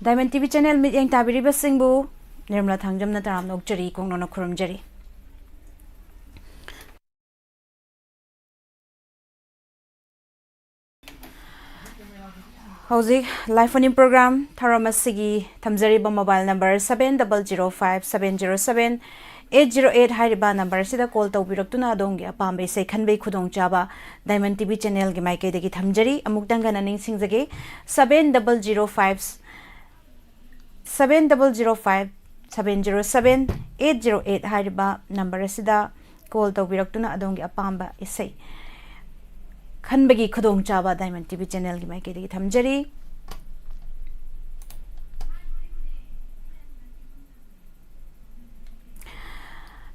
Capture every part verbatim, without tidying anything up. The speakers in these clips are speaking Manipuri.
Diamond T V channel ꯃꯤꯠꯌꯦꯡ ꯇꯥꯕꯤꯔꯤꯕꯁꯤꯡꯕꯨ ꯅꯤꯔꯃꯂꯥ ꯊꯥꯡꯖꯝꯅ ꯇꯔꯥꯝꯅ ꯑꯣꯛꯆꯔꯤ, ꯀꯣꯡꯅꯣꯅ ꯈꯨꯔꯨꯝꯖꯔꯤ꯫ ꯍꯧꯖꯤꯛ live phone-in program ꯊꯧꯔꯝ ꯑꯁꯤꯒꯤ ꯊꯝꯖꯔꯤꯕ mobile number seven double zero five seven zero seven eight zero eight ꯍꯥꯏꯔꯤꯕ number ꯑꯁꯤꯗ call ꯇꯧꯕꯤꯔꯛꯇꯨꯅ ꯑꯗꯣꯝꯒꯤ ꯑꯄꯥꯝꯕ ꯏꯁꯩ ꯈꯟꯕꯒꯤ ꯈꯨꯗꯣꯡꯆꯥꯕ Diamond T V channel-ꯒꯤ ꯃꯥꯏꯀꯩꯗꯒꯤ ꯊꯝꯖꯔꯤ꯫ ꯑꯃꯨꯛꯇꯪ ꯍꯟꯅ ꯅꯤꯡꯁꯤꯡꯖꯒꯦ, seven double zero five, seven double zero five seven zero seven eight zero eight ꯍꯥꯏꯔꯤꯕ number ꯑꯁꯤꯗ call ꯇꯧꯕꯤꯔꯛꯇꯨꯅ ꯑꯗꯣꯝꯒꯤ ꯑꯄꯥꯝꯕ ꯏꯁꯩ ꯈꯟꯕꯒꯤ ꯈꯨꯗꯣꯡꯆꯥꯕ Diamond T V channel-ꯒꯤ ꯃꯥꯏꯀꯩꯗꯒꯤ ꯊꯝꯖꯔꯤ꯫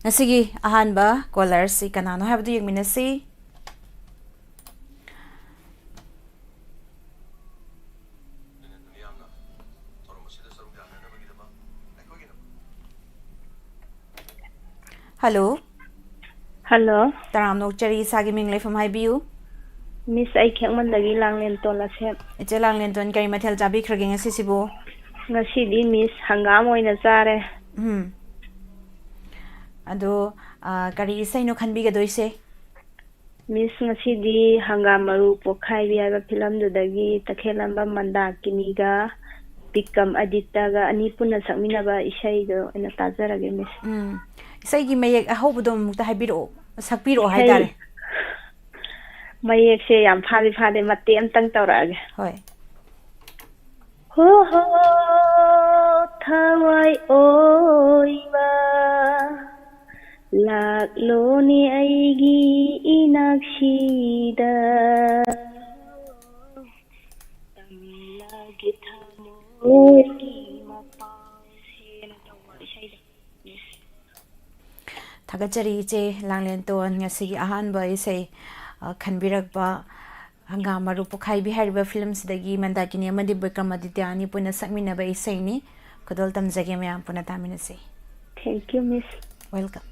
ꯉꯁꯤꯒꯤ ꯑꯍꯥꯟꯕ caller-ꯁꯤ ꯀꯅꯥꯅꯣ ꯍꯥꯏꯕꯗꯨ ꯌꯦꯡꯃꯤꯟꯅꯁꯤ꯫ Hello꯫ Hello꯫ ꯇꯔꯥꯝꯅ ꯑꯣꯛꯆꯔꯤ, ꯏꯁꯥꯒꯤ ꯃꯤꯡ ꯂꯩꯐꯝ ꯍꯥꯏꯕꯤꯌꯨ꯫ Miss, ꯑꯩ ꯈꯦꯛꯃꯟꯗꯒꯤ ꯂꯥꯡꯂꯦꯟꯇꯣꯟ ꯑꯁꯦꯝ꯫ ꯏꯆꯦ ꯂꯥꯡꯂꯦꯟꯇꯣꯟ, ꯀꯔꯤ ꯃꯊꯦꯜ ꯆꯥꯕꯤꯈ꯭ꯔꯒꯦ ꯉꯁꯤꯁꯤꯕꯨ? ꯉꯁꯤꯗꯤ Miss ꯍꯪꯒꯥꯝ ꯑꯣꯏꯅ ꯆꯥꯔꯦ꯫ ꯎꯝ꯫ ꯑꯗꯣ, ꯑ, ꯀꯔꯤ ꯏꯁꯩꯅꯣ ꯈꯟꯕꯤꯒꯗꯣꯏꯁꯦ? Miss, ꯉꯁꯤꯗꯤ ꯍꯪꯒꯥꯝ ꯃꯔꯨ ꯄꯣꯛꯈꯥꯏꯕꯤ ꯍꯥꯏꯕ film-ꯗꯨꯗꯒꯤ ꯇꯈꯦꯜꯂꯝꯕꯝ ꯃꯟꯗꯥꯀꯤꯅꯤꯒ ꯕꯤꯀ꯭ꯔꯝ ꯑꯗꯤꯇ꯭ꯌꯒ ꯑꯅꯤ ꯄꯨꯟꯅ ꯁꯛꯃꯤꯟꯅꯕ ꯏꯁꯩꯗꯣ ꯑꯣꯏꯅ ꯇꯥꯖꯔꯒꯦ, Miss꯫ ꯎꯝ꯫ ꯏꯁꯩꯒꯤ ꯃꯌꯦꯛ ꯑꯍꯧꯕꯗꯣ ꯑꯃꯨꯛꯇ ꯍꯥꯏꯕꯤꯔꯛꯑꯣ, ꯁꯛꯄꯤꯔꯛꯑꯣ ꯏꯁꯩ ꯍꯥꯏꯇꯥꯔꯦ꯫ ꯃꯌꯦꯛꯁꯦ ꯌꯥꯝ ꯐꯥꯗꯤ ꯐꯥꯗꯦ, ꯃꯇꯦꯛ ꯑꯃꯇꯪ ꯇꯧꯔꯛꯑꯒꯦ꯫ ꯍꯣꯏ꯫ ꯍꯣ ꯍꯣ, ꯊꯋꯥꯏ ꯑꯣꯏꯕ, ꯂꯥꯛꯂꯣꯅꯦ ꯑꯩꯒꯤ ꯏꯅꯥꯛꯁꯤꯗ꯫ ꯇꯝꯂꯒꯦ ꯊꯃꯣꯏꯒꯤ ꯃꯄꯥꯜꯁꯦꯅ ꯇꯧꯕ ꯏꯁꯩꯗꯣ꯫ ꯊꯥꯒꯠꯆꯔꯤ ꯏꯆꯦ ꯂꯥꯡꯂꯦꯟꯇꯣꯟ, ꯉꯁꯤꯒꯤ ꯑꯍꯥꯟꯕ ꯏꯁꯩ, ꯑ, ꯈꯟꯕꯤꯔꯛꯄ꯫ ꯍꯪꯒꯥꯝ ꯃꯔꯨ ꯄꯣꯛꯈꯥꯏꯕꯤ ꯍꯥꯏꯔꯤꯕ film-ꯁꯤꯗꯒꯤ ꯃꯟꯗꯥꯀꯤꯅꯤ ꯑꯃꯗꯤ ꯕꯤꯀ꯭ꯔꯝ ꯑꯗꯤꯇ꯭ꯌ ꯑꯅꯤ ꯄꯨꯟꯅ ꯁꯛꯃꯤꯟꯅꯕ ꯏꯁꯩꯅꯤ꯫ ꯈꯨꯗꯣꯜ ꯇꯝꯖꯒꯦ, ꯃꯌꯥꯝ ꯄꯨꯟꯅ ꯇꯥꯃꯤꯟꯅꯁꯤ꯫ Thank you, Miss꯫ Welcome꯫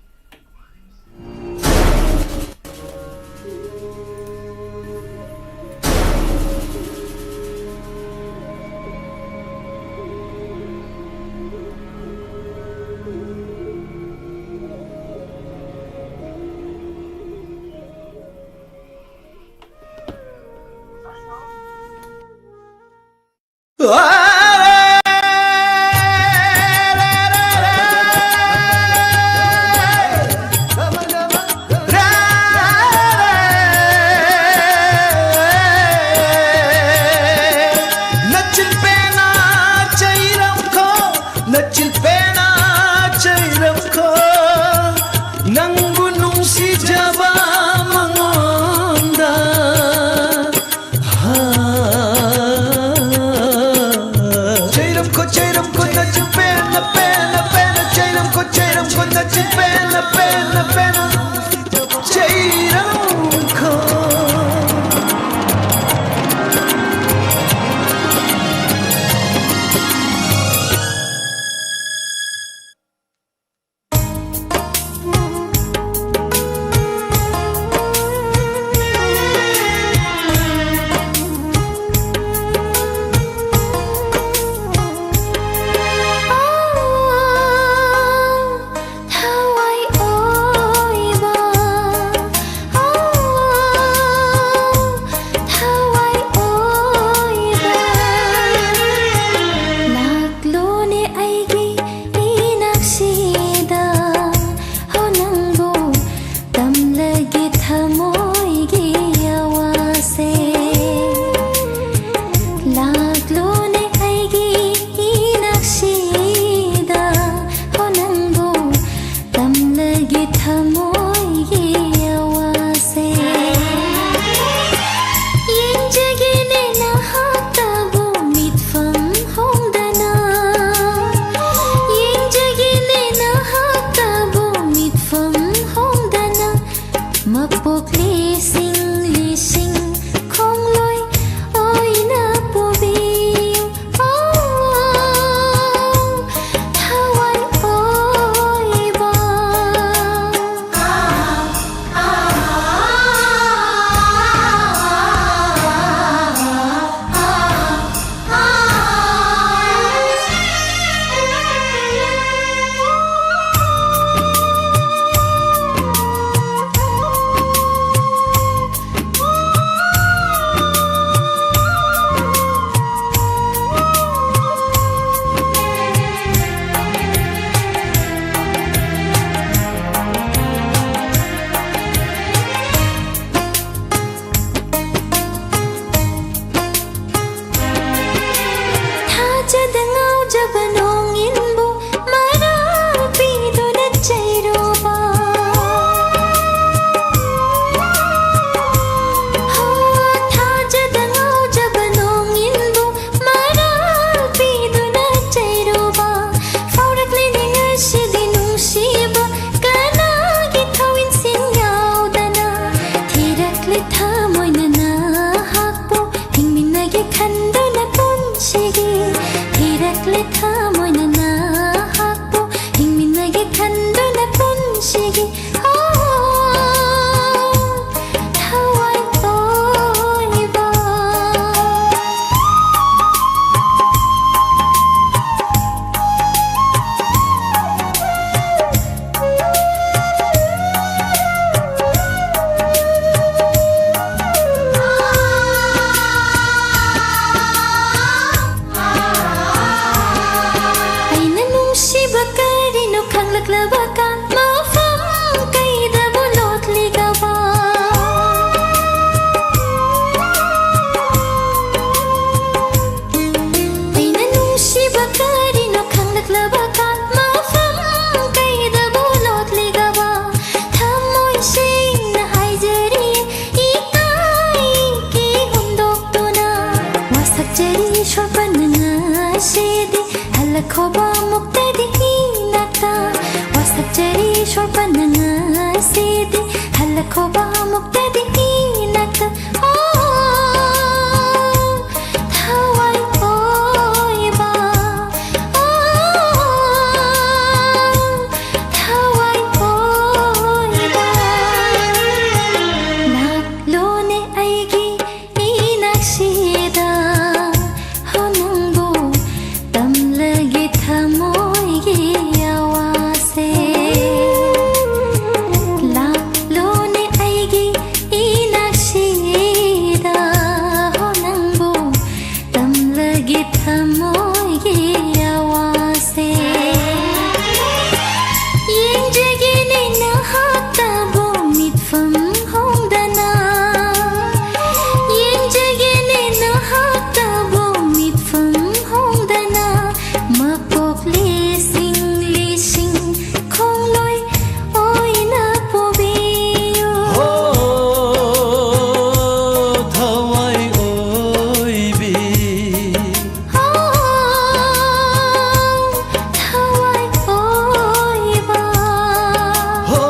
ꯈꯣꯕꯥꯃꯨꯛꯇꯗꯤ ꯏꯅꯥꯛꯇ ꯋꯥꯁꯛꯆꯔꯤ ꯁꯣꯔꯄ ꯅꯪ ꯉꯁꯤꯗꯤ꯫ ꯍꯜꯂꯛꯈꯣꯕꯥꯃꯨꯛꯇꯗꯤ ꯏꯅꯥꯛꯇ꯫ ꯑꯣ, ꯊꯋꯥꯏ ꯑꯣꯏꯕ꯫ ꯑꯣ, ꯊꯋꯥꯏ ꯑꯣꯏꯕ꯫ ꯂꯥꯛꯂꯣꯅꯦ ꯑꯩꯒꯤ ꯏꯅꯥꯛꯁꯤꯗ꯫ ꯍꯣ, ꯅꯪꯕꯨ ꯇꯝꯂꯒꯦ ꯊꯃꯣꯏꯒꯤ ꯑꯋꯥꯁꯦ꯫ ꯂꯥꯛꯂꯣꯅꯦ ꯑꯩꯒꯤ ꯏꯅꯥꯛꯁꯤꯗ꯫ ꯍꯣ, ꯅꯪꯕꯨ ꯇꯝꯂꯒꯦ ꯊꯃꯣꯏꯒꯤ ꯑꯋꯥꯁꯦ꯫ ꯌꯦꯡꯖꯒꯦꯅꯦ ꯅꯍꯥꯛꯇꯕꯨ ꯃꯤꯠꯐꯝ ꯍꯣꯡꯗꯅ꯫ ꯌꯦꯡꯖꯒꯦꯅꯦ ꯅꯍꯥꯛꯇꯕꯨ ꯃꯤꯠꯐꯝ ꯍꯣꯡꯗꯅ꯫ ꯃꯄꯣꯛꯂꯤ ꯁꯤꯡꯂꯤꯁꯤꯡ ꯈꯣꯡꯂꯣꯏ ꯑꯣꯏꯅ ꯄꯨꯕꯤꯌꯨ꯫ ꯍꯣ, ꯊꯋꯥꯏ ꯑꯣꯏꯕꯤ꯫ ꯍꯣ, ꯊꯋꯥꯏ ꯑꯣꯏꯕ꯫ ꯍꯣ,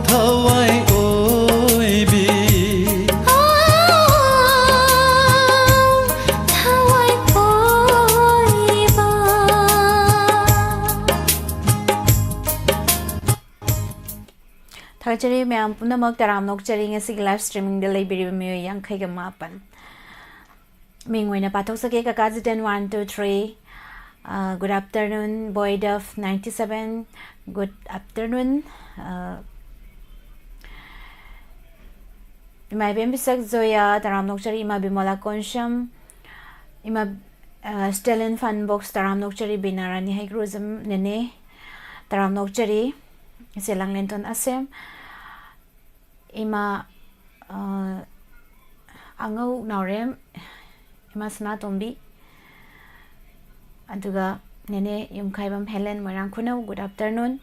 ꯊꯋꯥꯏ ꯑꯣꯏꯕꯤ꯫ ꯍꯣ, ꯊꯋꯥꯏ ꯑꯣꯏꯕ꯫ ꯊꯥꯒꯠꯆꯔꯤ ꯃꯌꯥꯝ ꯄꯨꯝꯅꯃꯛ, ꯇꯔꯥꯝꯅ ꯑꯣꯛꯆꯔꯤ꯫ ꯉꯁꯤꯒꯤ live streamingꯗ ꯂꯩꯕꯤꯔꯤꯕ ꯃꯤꯑꯣꯏ ꯌꯥꯡꯈꯩꯒ ꯃꯥꯄꯟ꯫ ꯃꯤꯡ ꯑꯣꯏꯅ ꯄꯥꯊꯣꯛꯆꯒꯦ, ꯀꯀꯥ ꯖꯤꯇꯦꯟ, one, two, three꯫ ꯑ, good afternoon, Boy Dove ninety seven, good afternoon꯫ ꯑ, ꯏꯃꯥ ꯏꯕꯦꯝ ꯄꯤꯁꯛ ꯖꯣꯌꯥ, ꯇꯔꯥꯝꯅ ꯑꯣꯛꯆꯔꯤ꯫ ꯏꯃꯥ ꯕꯤꯃꯣꯂꯥ ꯀꯣꯟꯁꯝ, ꯏꯃꯥ, ꯑ, ꯁ꯭ꯇꯦꯂꯤꯟ ꯐꯟ ꯕꯣꯛꯁ, ꯇꯔꯥꯝꯅ ꯑꯣꯛꯆꯔꯤ꯫ ꯕꯤꯅꯥ ꯔꯥꯅꯤ ꯍꯩꯀ꯭ꯔꯨꯖꯝ, ꯅꯦꯅꯦ, ꯇꯔꯥꯝꯅ ꯑꯣꯛꯆꯔꯤ꯫ ꯏꯆꯦ ꯂꯥꯡꯂꯦꯟꯊꯣꯟ ꯑꯁꯦꯝ, ꯏꯃꯥ, ꯑ, ꯑꯉꯧ ꯅꯥꯎꯔꯦꯝ, ꯏꯃꯥ ꯁꯅꯥꯇꯣꯝꯕꯤ, ꯑꯗꯨꯒ ꯅꯦꯅꯦ ꯌꯨꯝꯈꯥꯏꯕꯝ ꯍꯦꯂꯦꯟ, ꯃꯣꯏꯔꯥꯡ ꯈꯨꯅꯧ, good afternoon꯫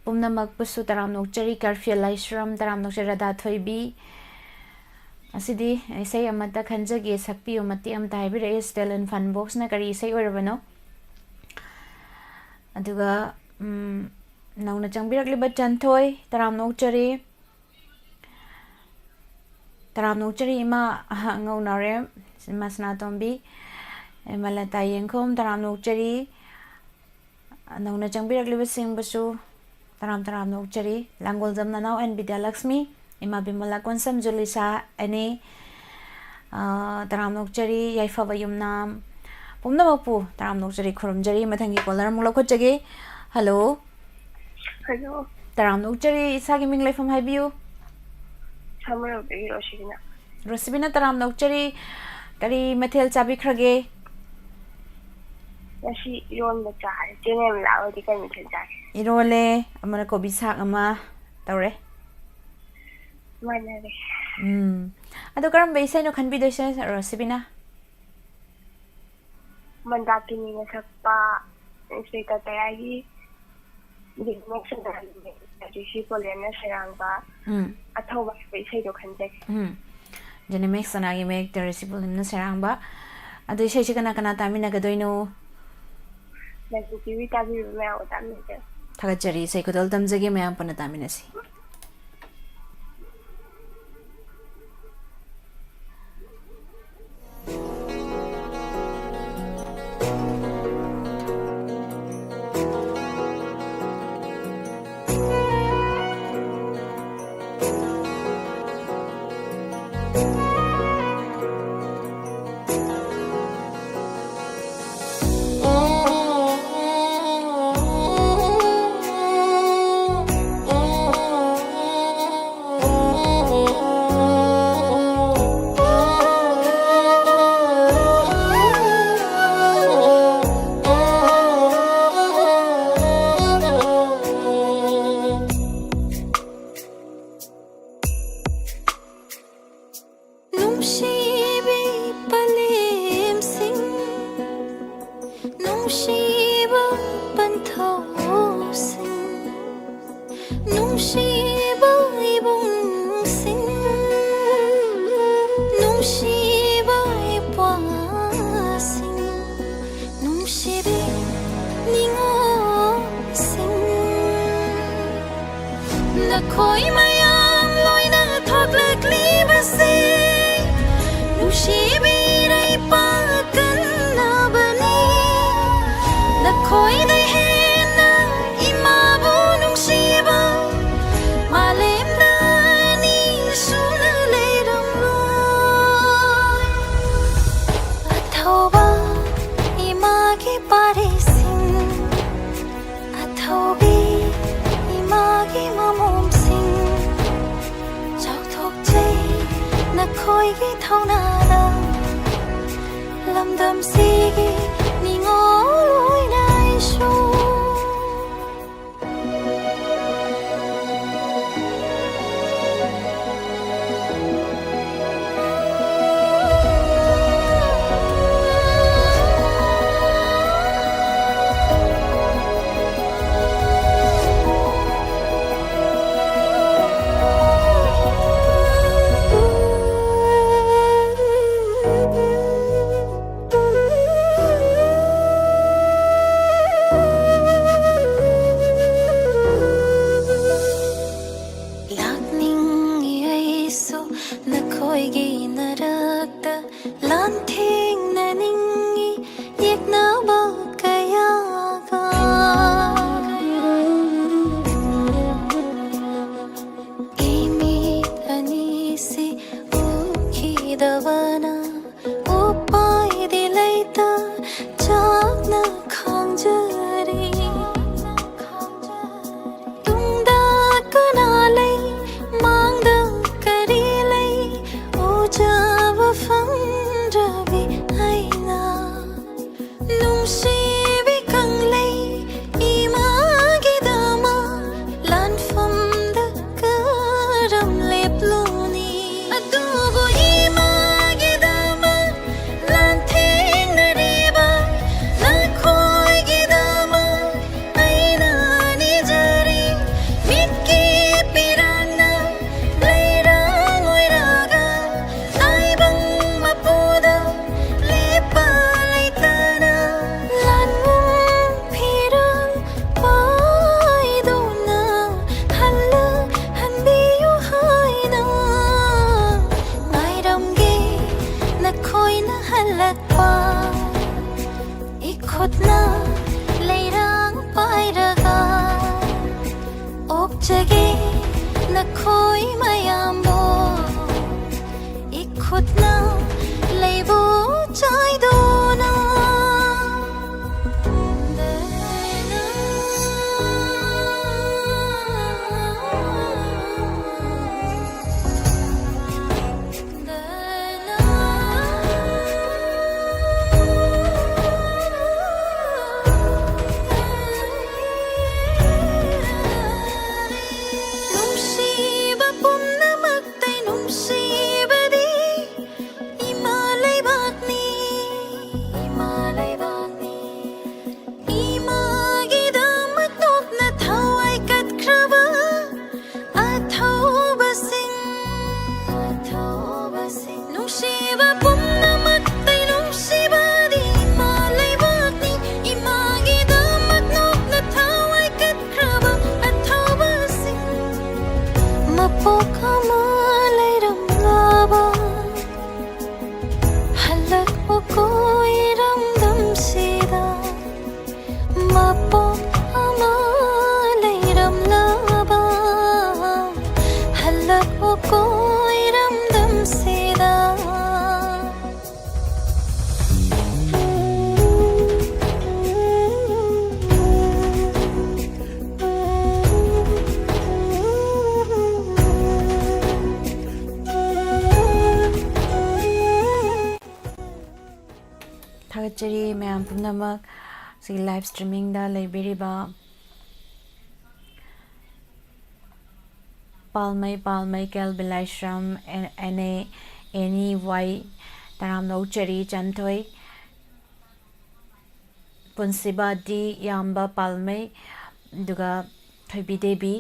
ꯄꯨꯝꯅꯃꯛꯄꯨꯁꯨ ꯇꯔꯥꯝꯅ ꯑꯣꯛꯆꯔꯤ꯫ ꯀꯔꯐꯤꯌꯦꯜ ꯂꯥꯏꯁ꯭ꯔꯝ, ꯇꯔꯥꯝꯅ ꯑꯣꯛꯆꯔꯤ꯫ ꯔꯥꯙꯥ ꯊꯣꯏꯕꯤ, ꯑꯁꯤꯗꯤ ꯏꯁꯩ ꯑꯃꯠꯇ ꯈꯟꯖꯒꯦ, ꯁꯛꯄꯤꯌꯨ, ꯃꯇꯦꯛ ꯑꯃꯇ ꯍꯥꯏꯕꯤꯔꯛꯑꯦ꯫ Spell and Fun Boxꯅ ꯀꯔꯤ ꯏꯁꯩ ꯑꯣꯏꯔꯕꯅꯣ? ꯑꯗꯨꯒ, ꯎꯝ, ꯅꯧꯅ ꯆꯪꯕꯤꯔꯛꯂꯤꯕ ꯆꯟꯊꯣꯏ, ꯇꯔꯥꯝꯅ ꯑꯣꯛꯆꯔꯤ꯫ ꯇꯔꯥꯝꯅ ꯑꯣꯛꯆꯔꯤ ꯏꯃꯥ, ꯑꯉꯧ ꯅꯥꯎꯔꯦꯝ, ꯏꯃꯥ ꯁꯅꯥꯇꯣꯝꯕꯤ, ꯏꯃꯥ ꯂꯇꯥ ꯌꯦꯡꯈꯣꯝ, ꯇꯔꯥꯝꯅ ꯑꯣꯛꯆꯔꯤ꯫ ꯅꯧꯅ ꯆꯪꯕꯤꯔꯛꯂꯤꯕꯁꯤꯡꯕꯨꯁꯨ ꯇꯔꯥꯝ ꯇꯔꯥꯝꯅ ꯑꯣꯛꯆꯔꯤ꯫ ꯂꯥꯡꯒꯣꯜꯖꯝ ꯅꯅꯥꯎ ꯑꯦꯟ ꯕꯤꯗ꯭ꯌꯥꯂꯛꯁꯃꯤ, ꯏꯃꯥ ꯕꯤꯃꯂꯥ ꯀꯣꯟꯁꯝ, ꯖꯨꯂꯤꯁꯥ, ꯑꯦꯅꯤ, ꯑ, ꯇꯔꯥꯝꯅ ꯑꯣꯛꯆꯔꯤ꯫ ꯌꯥꯏꯐꯕ ꯌꯨꯝꯅꯥꯝ ꯄꯨꯝꯅꯃꯛꯄꯨ ꯇꯔꯥꯝꯅ ꯑꯣꯛꯆꯔꯤ, ꯈꯨꯔꯨꯝꯖꯔꯤ꯫ ꯃꯊꯪꯒꯤ caller ꯑꯃꯨꯛ ꯂꯧꯈꯠꯆꯒꯦ꯫ Hello꯫ Hello꯫ ꯇꯔꯥꯝꯅ ꯑꯣꯛꯆꯔꯤ꯫ ꯏꯁꯥꯒꯤ ꯃꯤꯡ, ꯂꯩꯐꯝ ꯍꯥꯏꯕꯤꯌꯨ꯫ ꯁꯥꯃꯔꯣꯛꯇꯒꯤ ꯔꯣꯁꯤꯕꯤꯅꯥ꯫ ꯔꯣꯁꯤꯕꯤꯅꯥ, ꯇꯔꯥꯝꯅ ꯑꯣꯛꯆꯔꯤ꯫ ꯀꯔꯤ ꯃꯊꯦꯜ ꯆꯥꯕꯤꯈ꯭ꯔꯒꯦ? ꯉꯁꯤ ꯏꯔꯣꯟꯕ ꯆꯥꯔꯦ꯫ ꯆꯦ ꯅꯦꯃꯂꯥ ꯍꯣꯏꯗꯤ ꯀꯔꯤ ꯃꯊꯦꯜ ꯆꯥꯒꯦ? ꯏꯔꯣꯜꯂꯦ, ꯑꯃꯅ ꯀꯣꯕꯤ ꯁꯥꯛ ꯑꯃ ꯇꯧꯔꯦ꯫ ꯃꯥꯟꯅꯔꯦ꯫ ꯎꯝ꯫ ꯑꯗꯣ ꯀꯔꯝꯕ ꯏꯁꯩꯅꯣ ꯈꯟꯕꯤꯗꯣꯏꯁꯦ, ꯔꯣꯁꯤꯕꯤꯅꯥ? ꯃꯟꯗꯥꯀꯤꯅꯤꯅ ꯁꯛꯄ ꯏꯟꯁꯄꯦꯛꯇꯔ ꯇꯌꯥꯏꯒꯤ ꯖꯦꯅꯤꯃꯦꯛ ꯁꯅꯥꯒꯤ ꯃꯌꯦꯛ, ꯖꯦꯁꯤ ꯄꯣꯂꯦꯝꯅ ꯁꯩꯔꯥꯡꯕ ꯎꯝ꯫ ꯑꯊꯧꯕ ꯍꯥꯏꯕ ꯏꯁꯩꯗꯣ ꯈꯟꯖꯒꯦ꯫ ꯎꯝ꯫ ꯖꯦꯅꯤꯃꯦꯛ ꯁꯅꯥꯒꯤ ꯃꯌꯦꯛ, ꯖꯦꯁꯤ ꯄꯣꯂꯦꯝꯅ ꯁꯩꯔꯥꯡꯕ꯫ ꯑꯗꯣ ꯏꯁꯩꯁꯤ ꯀꯅꯥ ꯀꯅꯥ ꯇꯥꯃꯤꯟꯅꯒꯗꯣꯏꯅꯣ? ꯂꯥꯏꯕꯨ ꯇꯤꯚꯤ ꯇꯥꯕꯤꯕ ꯃꯌꯥꯝꯒ ꯇꯥꯃꯤꯟꯅꯖꯔꯦ꯫ ꯊꯥꯒꯠꯆꯔꯤ, ꯏꯁꯩ ꯈꯨꯗꯣꯜ ꯇꯝꯖꯒꯦ, ꯃꯌꯥꯝ ꯄꯨꯟꯅ ꯇꯥꯃꯤꯟꯅꯁꯤ꯫ ꯃꯌꯥꯝ ꯂꯣꯏꯅ ꯊꯣꯛꯂꯛꯂꯤꯕꯁꯦ ꯅꯨꯡꯁꯤꯕꯤꯔꯩ ꯄꯥꯀꯟꯅꯕꯅꯤ꯫ ꯅꯈꯣꯏꯗ ꯍꯦꯟꯅ ꯏꯃꯥꯕꯨ ꯅꯨꯡꯁꯤꯕ ꯃꯥꯂꯦꯝꯗ ꯑꯅꯤ ꯁꯨꯅ ꯂꯩꯔꯝꯂꯣꯏ꯫ ꯑꯊꯧꯕ ꯏꯃꯥꯒꯤ ꯄꯥꯔꯤꯁꯤꯡ, ꯑꯊꯧꯕꯤ ꯏꯃꯥꯒꯤ ꯃꯃꯣꯝꯁꯤꯡ, ꯆꯥꯎꯊꯣꯛꯆꯩ ꯅꯈꯣꯏꯒꯤ ꯊꯧꯅꯥꯗ꯫ ꯂꯝꯗꯝꯁꯤꯒꯤ ꯅꯤꯉꯣꯜ ꯑꯣꯏꯅ ꯑꯩꯁꯨ꯫ ꯂꯥꯛꯅꯤꯡꯏ ꯑꯩꯁꯨ ꯅꯈꯣꯏꯒꯤ ꯅꯔꯛꯇ, ꯂꯥꯟꯊꯦꯡꯅꯅꯤꯡꯏ ꯌꯦꯛꯅꯕ ꯀꯌꯥꯒ꯫ ꯏꯃꯤꯠ ꯑꯅꯤꯁꯤ ꯎꯈꯤꯗꯕꯅ ꯎꯄꯥꯏꯗꯤ ꯂꯩꯇ ꯆꯥꯛꯅ ꯈꯥꯡꯖꯔꯤ꯫ ꯇꯨꯡꯗ ꯀꯅꯥ ꯂꯩ, ꯃꯥꯡꯗ ꯀꯔꯤ ꯂꯩ, ꯎꯖꯕ ꯐꯪꯗ꯭ꯔꯕꯤ ꯑꯩꯅ꯫ ꯅꯨꯡꯁꯤ ꯑꯃ ꯂꯩꯔꯝꯂꯕ, ꯍꯜꯂꯛꯎꯀꯣ ꯏꯔꯝꯗꯝꯁꯤꯗ꯫ ꯃꯄꯣꯛ ꯑꯃ ꯂꯩꯔꯝꯂꯕ, ꯍꯜꯂꯛꯎꯀꯣ ꯏꯔꯝꯗꯝꯁꯤꯗ꯫ ꯊꯥꯒꯠꯆꯔꯤ ꯃꯌꯥꯝ ꯄꯨꯝꯅꯃꯛ ꯁꯤꯒꯤ live streamingꯗ ꯂꯩꯕꯤꯔꯤꯕ ꯄꯥꯜꯃꯩ, ꯄꯥꯜꯃꯩ ꯀꯦꯜ ꯕꯤꯂꯥꯏꯁ꯭ꯔꯝ, ꯑꯦ-, ꯑꯦꯟ ꯑꯦ, ꯑꯦꯅꯤ ꯋꯥꯏ, ꯇꯔꯥꯝꯅ ꯑꯣꯛꯆꯔꯤ ꯆꯟꯊꯣꯏ, ꯄꯨꯟꯁꯤꯕ ꯗꯤ ꯌꯥꯝꯕ ꯄꯥꯜꯃꯩ, ꯑꯗꯨꯒ ꯊꯣꯏꯕꯤ ꯗꯦꯕꯤ,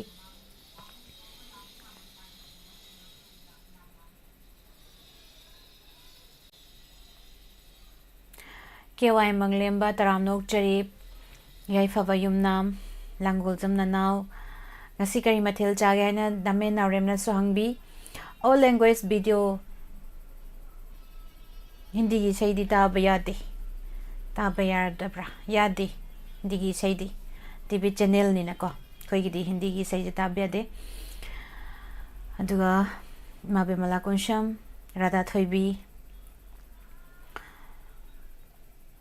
ꯀꯦ ꯋꯥꯏ ꯃꯪꯂꯦꯝꯕ, ꯇꯔꯥꯝꯅ ꯑꯣꯛꯆꯔꯤ꯫ ꯌꯥꯏꯐꯕ ꯌꯨꯝꯅꯥꯝ, ꯂꯥꯡꯒꯣꯜꯖꯝ ꯅꯅꯥꯎ, ꯉꯁꯤ ꯀꯔꯤ ꯃꯊꯦꯜ ꯆꯥꯒꯦ ꯍꯥꯏꯅ ꯅꯃꯦ ꯅꯥꯎꯔꯦꯝꯅꯁꯨ ꯍꯪꯕꯤ꯫ All language video, ꯍꯤꯟꯗꯤꯒꯤ ꯏꯁꯩꯗꯤ ꯇꯥꯕ ꯌꯥꯗꯦ꯫ ꯇꯥꯕ ꯌꯥꯗꯕ꯭ꯔꯥ? ꯌꯥꯗꯦ꯫ ꯍꯤꯟꯗꯤꯒꯤ ꯏꯁꯩꯗꯤ ꯇꯤ ꯚꯤ channelꯅꯤꯅꯀꯣ, ꯑꯩꯈꯣꯏꯒꯤꯗꯤ ꯍꯤꯟꯗꯤꯒꯤ ꯏꯁꯩꯁꯦ ꯇꯥꯕ ꯌꯥꯗꯦ꯫ ꯑꯗꯨꯒ ꯏꯃꯥ ꯕꯦꯃꯂꯥ ꯀꯣꯟꯁꯝ, ꯔꯥꯙꯥ ꯊꯣꯏꯕꯤ,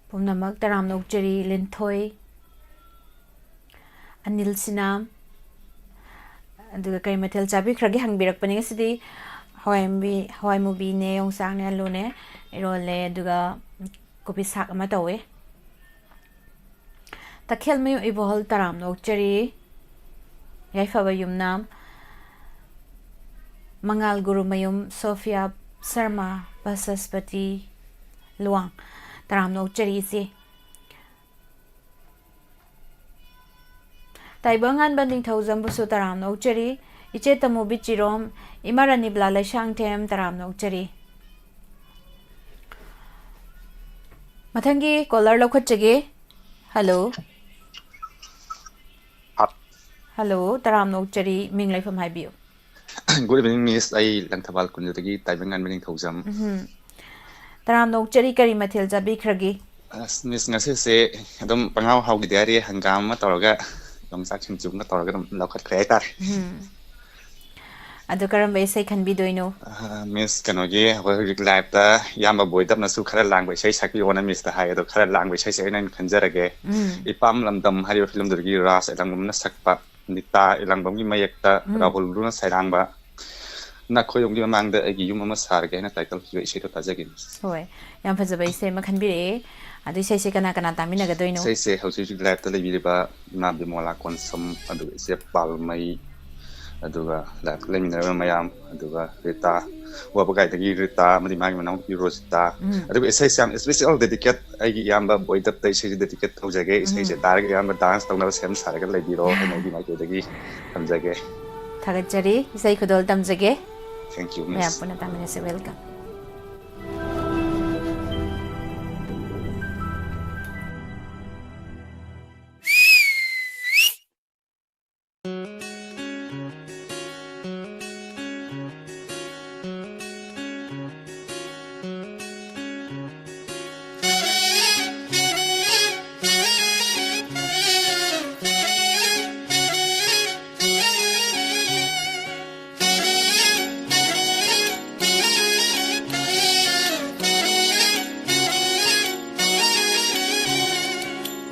ꯄꯨꯝꯅꯃꯛ ꯇꯔꯥꯝꯅ ꯑꯣꯛꯆꯔꯤ꯫ ꯂꯤꯟꯊꯣꯏ, ꯑꯅꯤꯜ ꯁꯤꯅꯥꯝ, ꯑꯗꯨꯒ ꯀꯔꯤ ꯃꯊꯦꯜ ꯆꯥꯕꯤꯈ꯭ꯔꯒꯦ ꯍꯪꯕꯤꯔꯛꯄꯅꯤ꯫ ꯉꯁꯤꯗꯤ ꯍꯋꯥꯏ ꯃꯨꯕꯤ, ꯍꯋꯥꯏ ꯃꯨꯕꯤꯅꯦ, ꯌꯣꯡꯆꯥꯛꯅꯦ, ꯑꯂꯨꯅꯦ, ꯏꯔꯣꯜꯂꯦ, ꯑꯗꯨꯒ ꯀꯣꯕꯤ ꯁꯥꯛ ꯑꯃ ꯇꯧꯋꯦ꯫ ꯇꯈꯦꯜꯃꯌꯨꯝ ꯏꯕꯣꯍꯜ, ꯇꯔꯥꯝꯅ ꯑꯣꯛꯆꯔꯤ꯫ ꯌꯥꯏꯐꯕ ꯌꯨꯝꯅꯥꯝ, ꯃꯉꯥꯜ ꯒꯨꯔꯨꯃꯌꯨꯝ, ꯁꯣꯐꯤꯌꯥ ꯁꯔꯃ, ꯕꯁꯁꯄꯇꯤ ꯂꯨꯋꯥꯡ, ꯇꯔꯥꯝꯅ ꯑꯣꯛꯆꯔꯤ ꯏꯆꯦ꯫ ꯇꯥꯏꯕꯪꯉꯥꯟꯕ ꯅꯤꯡꯊꯧꯖꯝꯕꯨꯁꯨ ꯇꯔꯥꯝꯅ ꯑꯣꯛꯆꯔꯤ꯫ ꯏꯆꯦ ꯇꯃꯨꯕꯤ ꯆꯤꯔꯣꯝ, ꯏꯃꯥ ꯔꯥꯅꯤꯕꯂꯥ ꯂꯩꯁꯥꯡꯊꯦꯝ, ꯇꯔꯥꯝꯅ ꯑꯣꯛꯆꯔꯤ꯫ ꯃꯊꯪꯒꯤ caller ꯂꯧꯈꯠꯆꯒꯦ꯫ Hello꯫ ꯍꯞ꯫ Hello, ꯇꯔꯥꯝꯅ ꯑꯣꯛꯆꯔꯤ, ꯃꯤꯡ ꯂꯩꯐꯝ ꯍꯥꯏꯕꯤꯌꯨ꯫ Good evening, Miss. ꯑꯩ ꯂꯪꯊꯕꯥꯜ ꯀꯨꯟꯖꯗꯒꯤ ꯇꯥꯏꯕꯪꯉꯥꯟꯕ ꯅꯤꯡꯊꯧꯖꯝ꯫ ꯎꯝ꯫ ꯇꯔꯥꯝꯅ ꯑꯣꯛꯆꯔꯤ, ꯀꯔꯤ ꯃꯊꯦꯜ ꯆꯥꯕꯤꯈ꯭ꯔꯒꯦ? ꯑꯁ, Miss, ꯉꯁꯤꯁꯦ ꯑꯗꯨꯝ ꯄꯪꯍꯥꯎ ꯍꯥꯎꯈꯤꯗꯦ ꯍꯥꯏꯔꯤ, ꯍꯪꯒꯥꯝ ꯑꯃ ꯇꯧꯔꯒ ꯌꯣꯡꯆꯥꯛ ꯁꯤꯡꯖꯨ ꯑꯃ ꯇꯧꯔꯒ ꯑꯗꯨꯝ ꯂꯧꯈꯠꯈ꯭ꯔꯦ ꯍꯥꯏꯇꯥꯔꯦ꯫ ꯎꯝ꯫ ꯑꯗꯣ ꯀꯔꯝꯕ ꯏꯁꯩ ꯈꯟꯕꯤꯗꯣꯏꯅꯣ? ꯑ, Miss, ꯀꯩꯅꯣꯒꯤ, ꯑꯩꯈꯣꯏ ꯍꯧꯖꯤꯛ live-ꯇ ꯏꯌꯥꯝꯕ ꯕꯣꯏꯗꯞꯅꯁꯨ ꯈꯔ ꯂꯥꯡꯕ ꯏꯁꯩ ꯁꯛꯄꯤꯌꯣꯅ Miss-ꯇ ꯍꯥꯏ, ꯑꯗꯣ ꯈꯔ ꯂꯥꯡꯕ ꯏꯁꯩꯁꯦ ꯑꯩꯅ ꯑꯣꯏꯅ ꯈꯟꯖꯔꯒꯦ꯫ ꯎꯝ꯫ ꯏꯄꯥꯝ ꯂꯝꯗꯝ ꯍꯥꯏꯔꯤꯕ film-ꯗꯨꯗꯒꯤ ꯔꯥꯖ ꯑꯦꯂꯪꯕꯝꯅ ꯁꯛꯄ, ꯅꯤꯇꯥ ꯏꯂꯪꯕꯝꯒꯤ ꯃꯌꯦꯛꯇ ꯎꯝ꯫ ꯔꯥꯍꯨꯜ ꯕ꯭ꯔꯨꯅ ꯁꯩꯔꯥꯡꯕ ꯅꯈꯣꯏꯔꯣꯝꯒꯤ ꯃꯃꯥꯡꯗ ꯑꯩꯒꯤ ꯌꯨꯝ ꯑꯃ ꯁꯥꯔꯒꯦ ꯍꯥꯏꯅ title ꯄꯤꯕ ꯏꯁꯩꯗꯣ ꯇꯥꯖꯒꯦ, Miss꯫ ꯍꯣꯏ, ꯌꯥꯝ ꯐꯖꯕ ꯏꯁꯩ ꯑꯃ ꯈꯟꯕꯤꯔꯛꯑꯦ꯫ ꯑꯗꯨ ꯏꯁꯩꯁꯦ ꯀꯅꯥ ꯀꯅꯥ ꯇꯥꯃꯤꯟꯅꯒꯗꯣꯏꯅꯣ? ꯏꯁꯩꯁꯦ ꯍꯧꯖꯤꯛ ꯍꯧꯖꯤꯛ live-ꯇ ꯂꯩꯕꯤꯔꯤꯕ ꯏꯃꯥ ꯕꯤꯃꯣꯂꯥ ꯀꯣꯟꯁꯝ, ꯑꯗꯨꯒ ꯏꯆꯦ ꯄꯥꯜꯃꯩ, ꯑꯗꯨꯒ live-ꯇ ꯂꯩꯃꯤꯟꯅꯔꯤꯕ ꯃꯌꯥꯝ, ꯑꯗꯨꯒ ꯔꯤꯇꯥ, ꯋꯥꯕꯒꯥꯏꯗꯒꯤ ꯔꯤꯇꯥ ꯑꯃꯗꯤ ꯃꯥꯒꯤ ꯃꯅꯥꯎꯅꯨꯄꯤ ꯔꯣꯖꯤꯇꯥ, ꯎꯝ꯫ ꯑꯗꯨꯒ ꯏꯁꯩꯁꯦ ꯌꯥꯝ special dedicate ꯑꯩꯒꯤ ꯏꯌꯥꯝꯕ ꯕꯣꯏꯗꯞꯇ ꯏꯁꯩꯁꯦ dedicate ꯇꯧꯖꯒꯦ꯫ ꯎꯝ꯫ ꯏꯁꯩꯁꯦ ꯇꯥꯔꯒ ꯏꯌꯥꯝꯕ dance ꯇꯧꯅꯕ ꯁꯦꯝ ꯁꯥꯔꯒ ꯂꯩꯕꯤꯔꯣ ꯍꯥꯏꯅ ꯑꯩꯒꯤ ꯃꯥꯏꯀꯩꯗꯒꯤ ꯊꯝꯖꯒꯦ꯫ ꯊꯥꯒꯠꯆꯔꯤ꯫ ꯏꯁꯩ ꯈꯨꯗꯣꯜ ꯇꯝꯖꯒꯦ꯫ Thank you, Miss꯫ ꯃꯌꯥꯝ ꯄꯨꯟꯅ ꯇꯥꯃꯤꯟꯅꯁꯤ꯫ Welcome꯫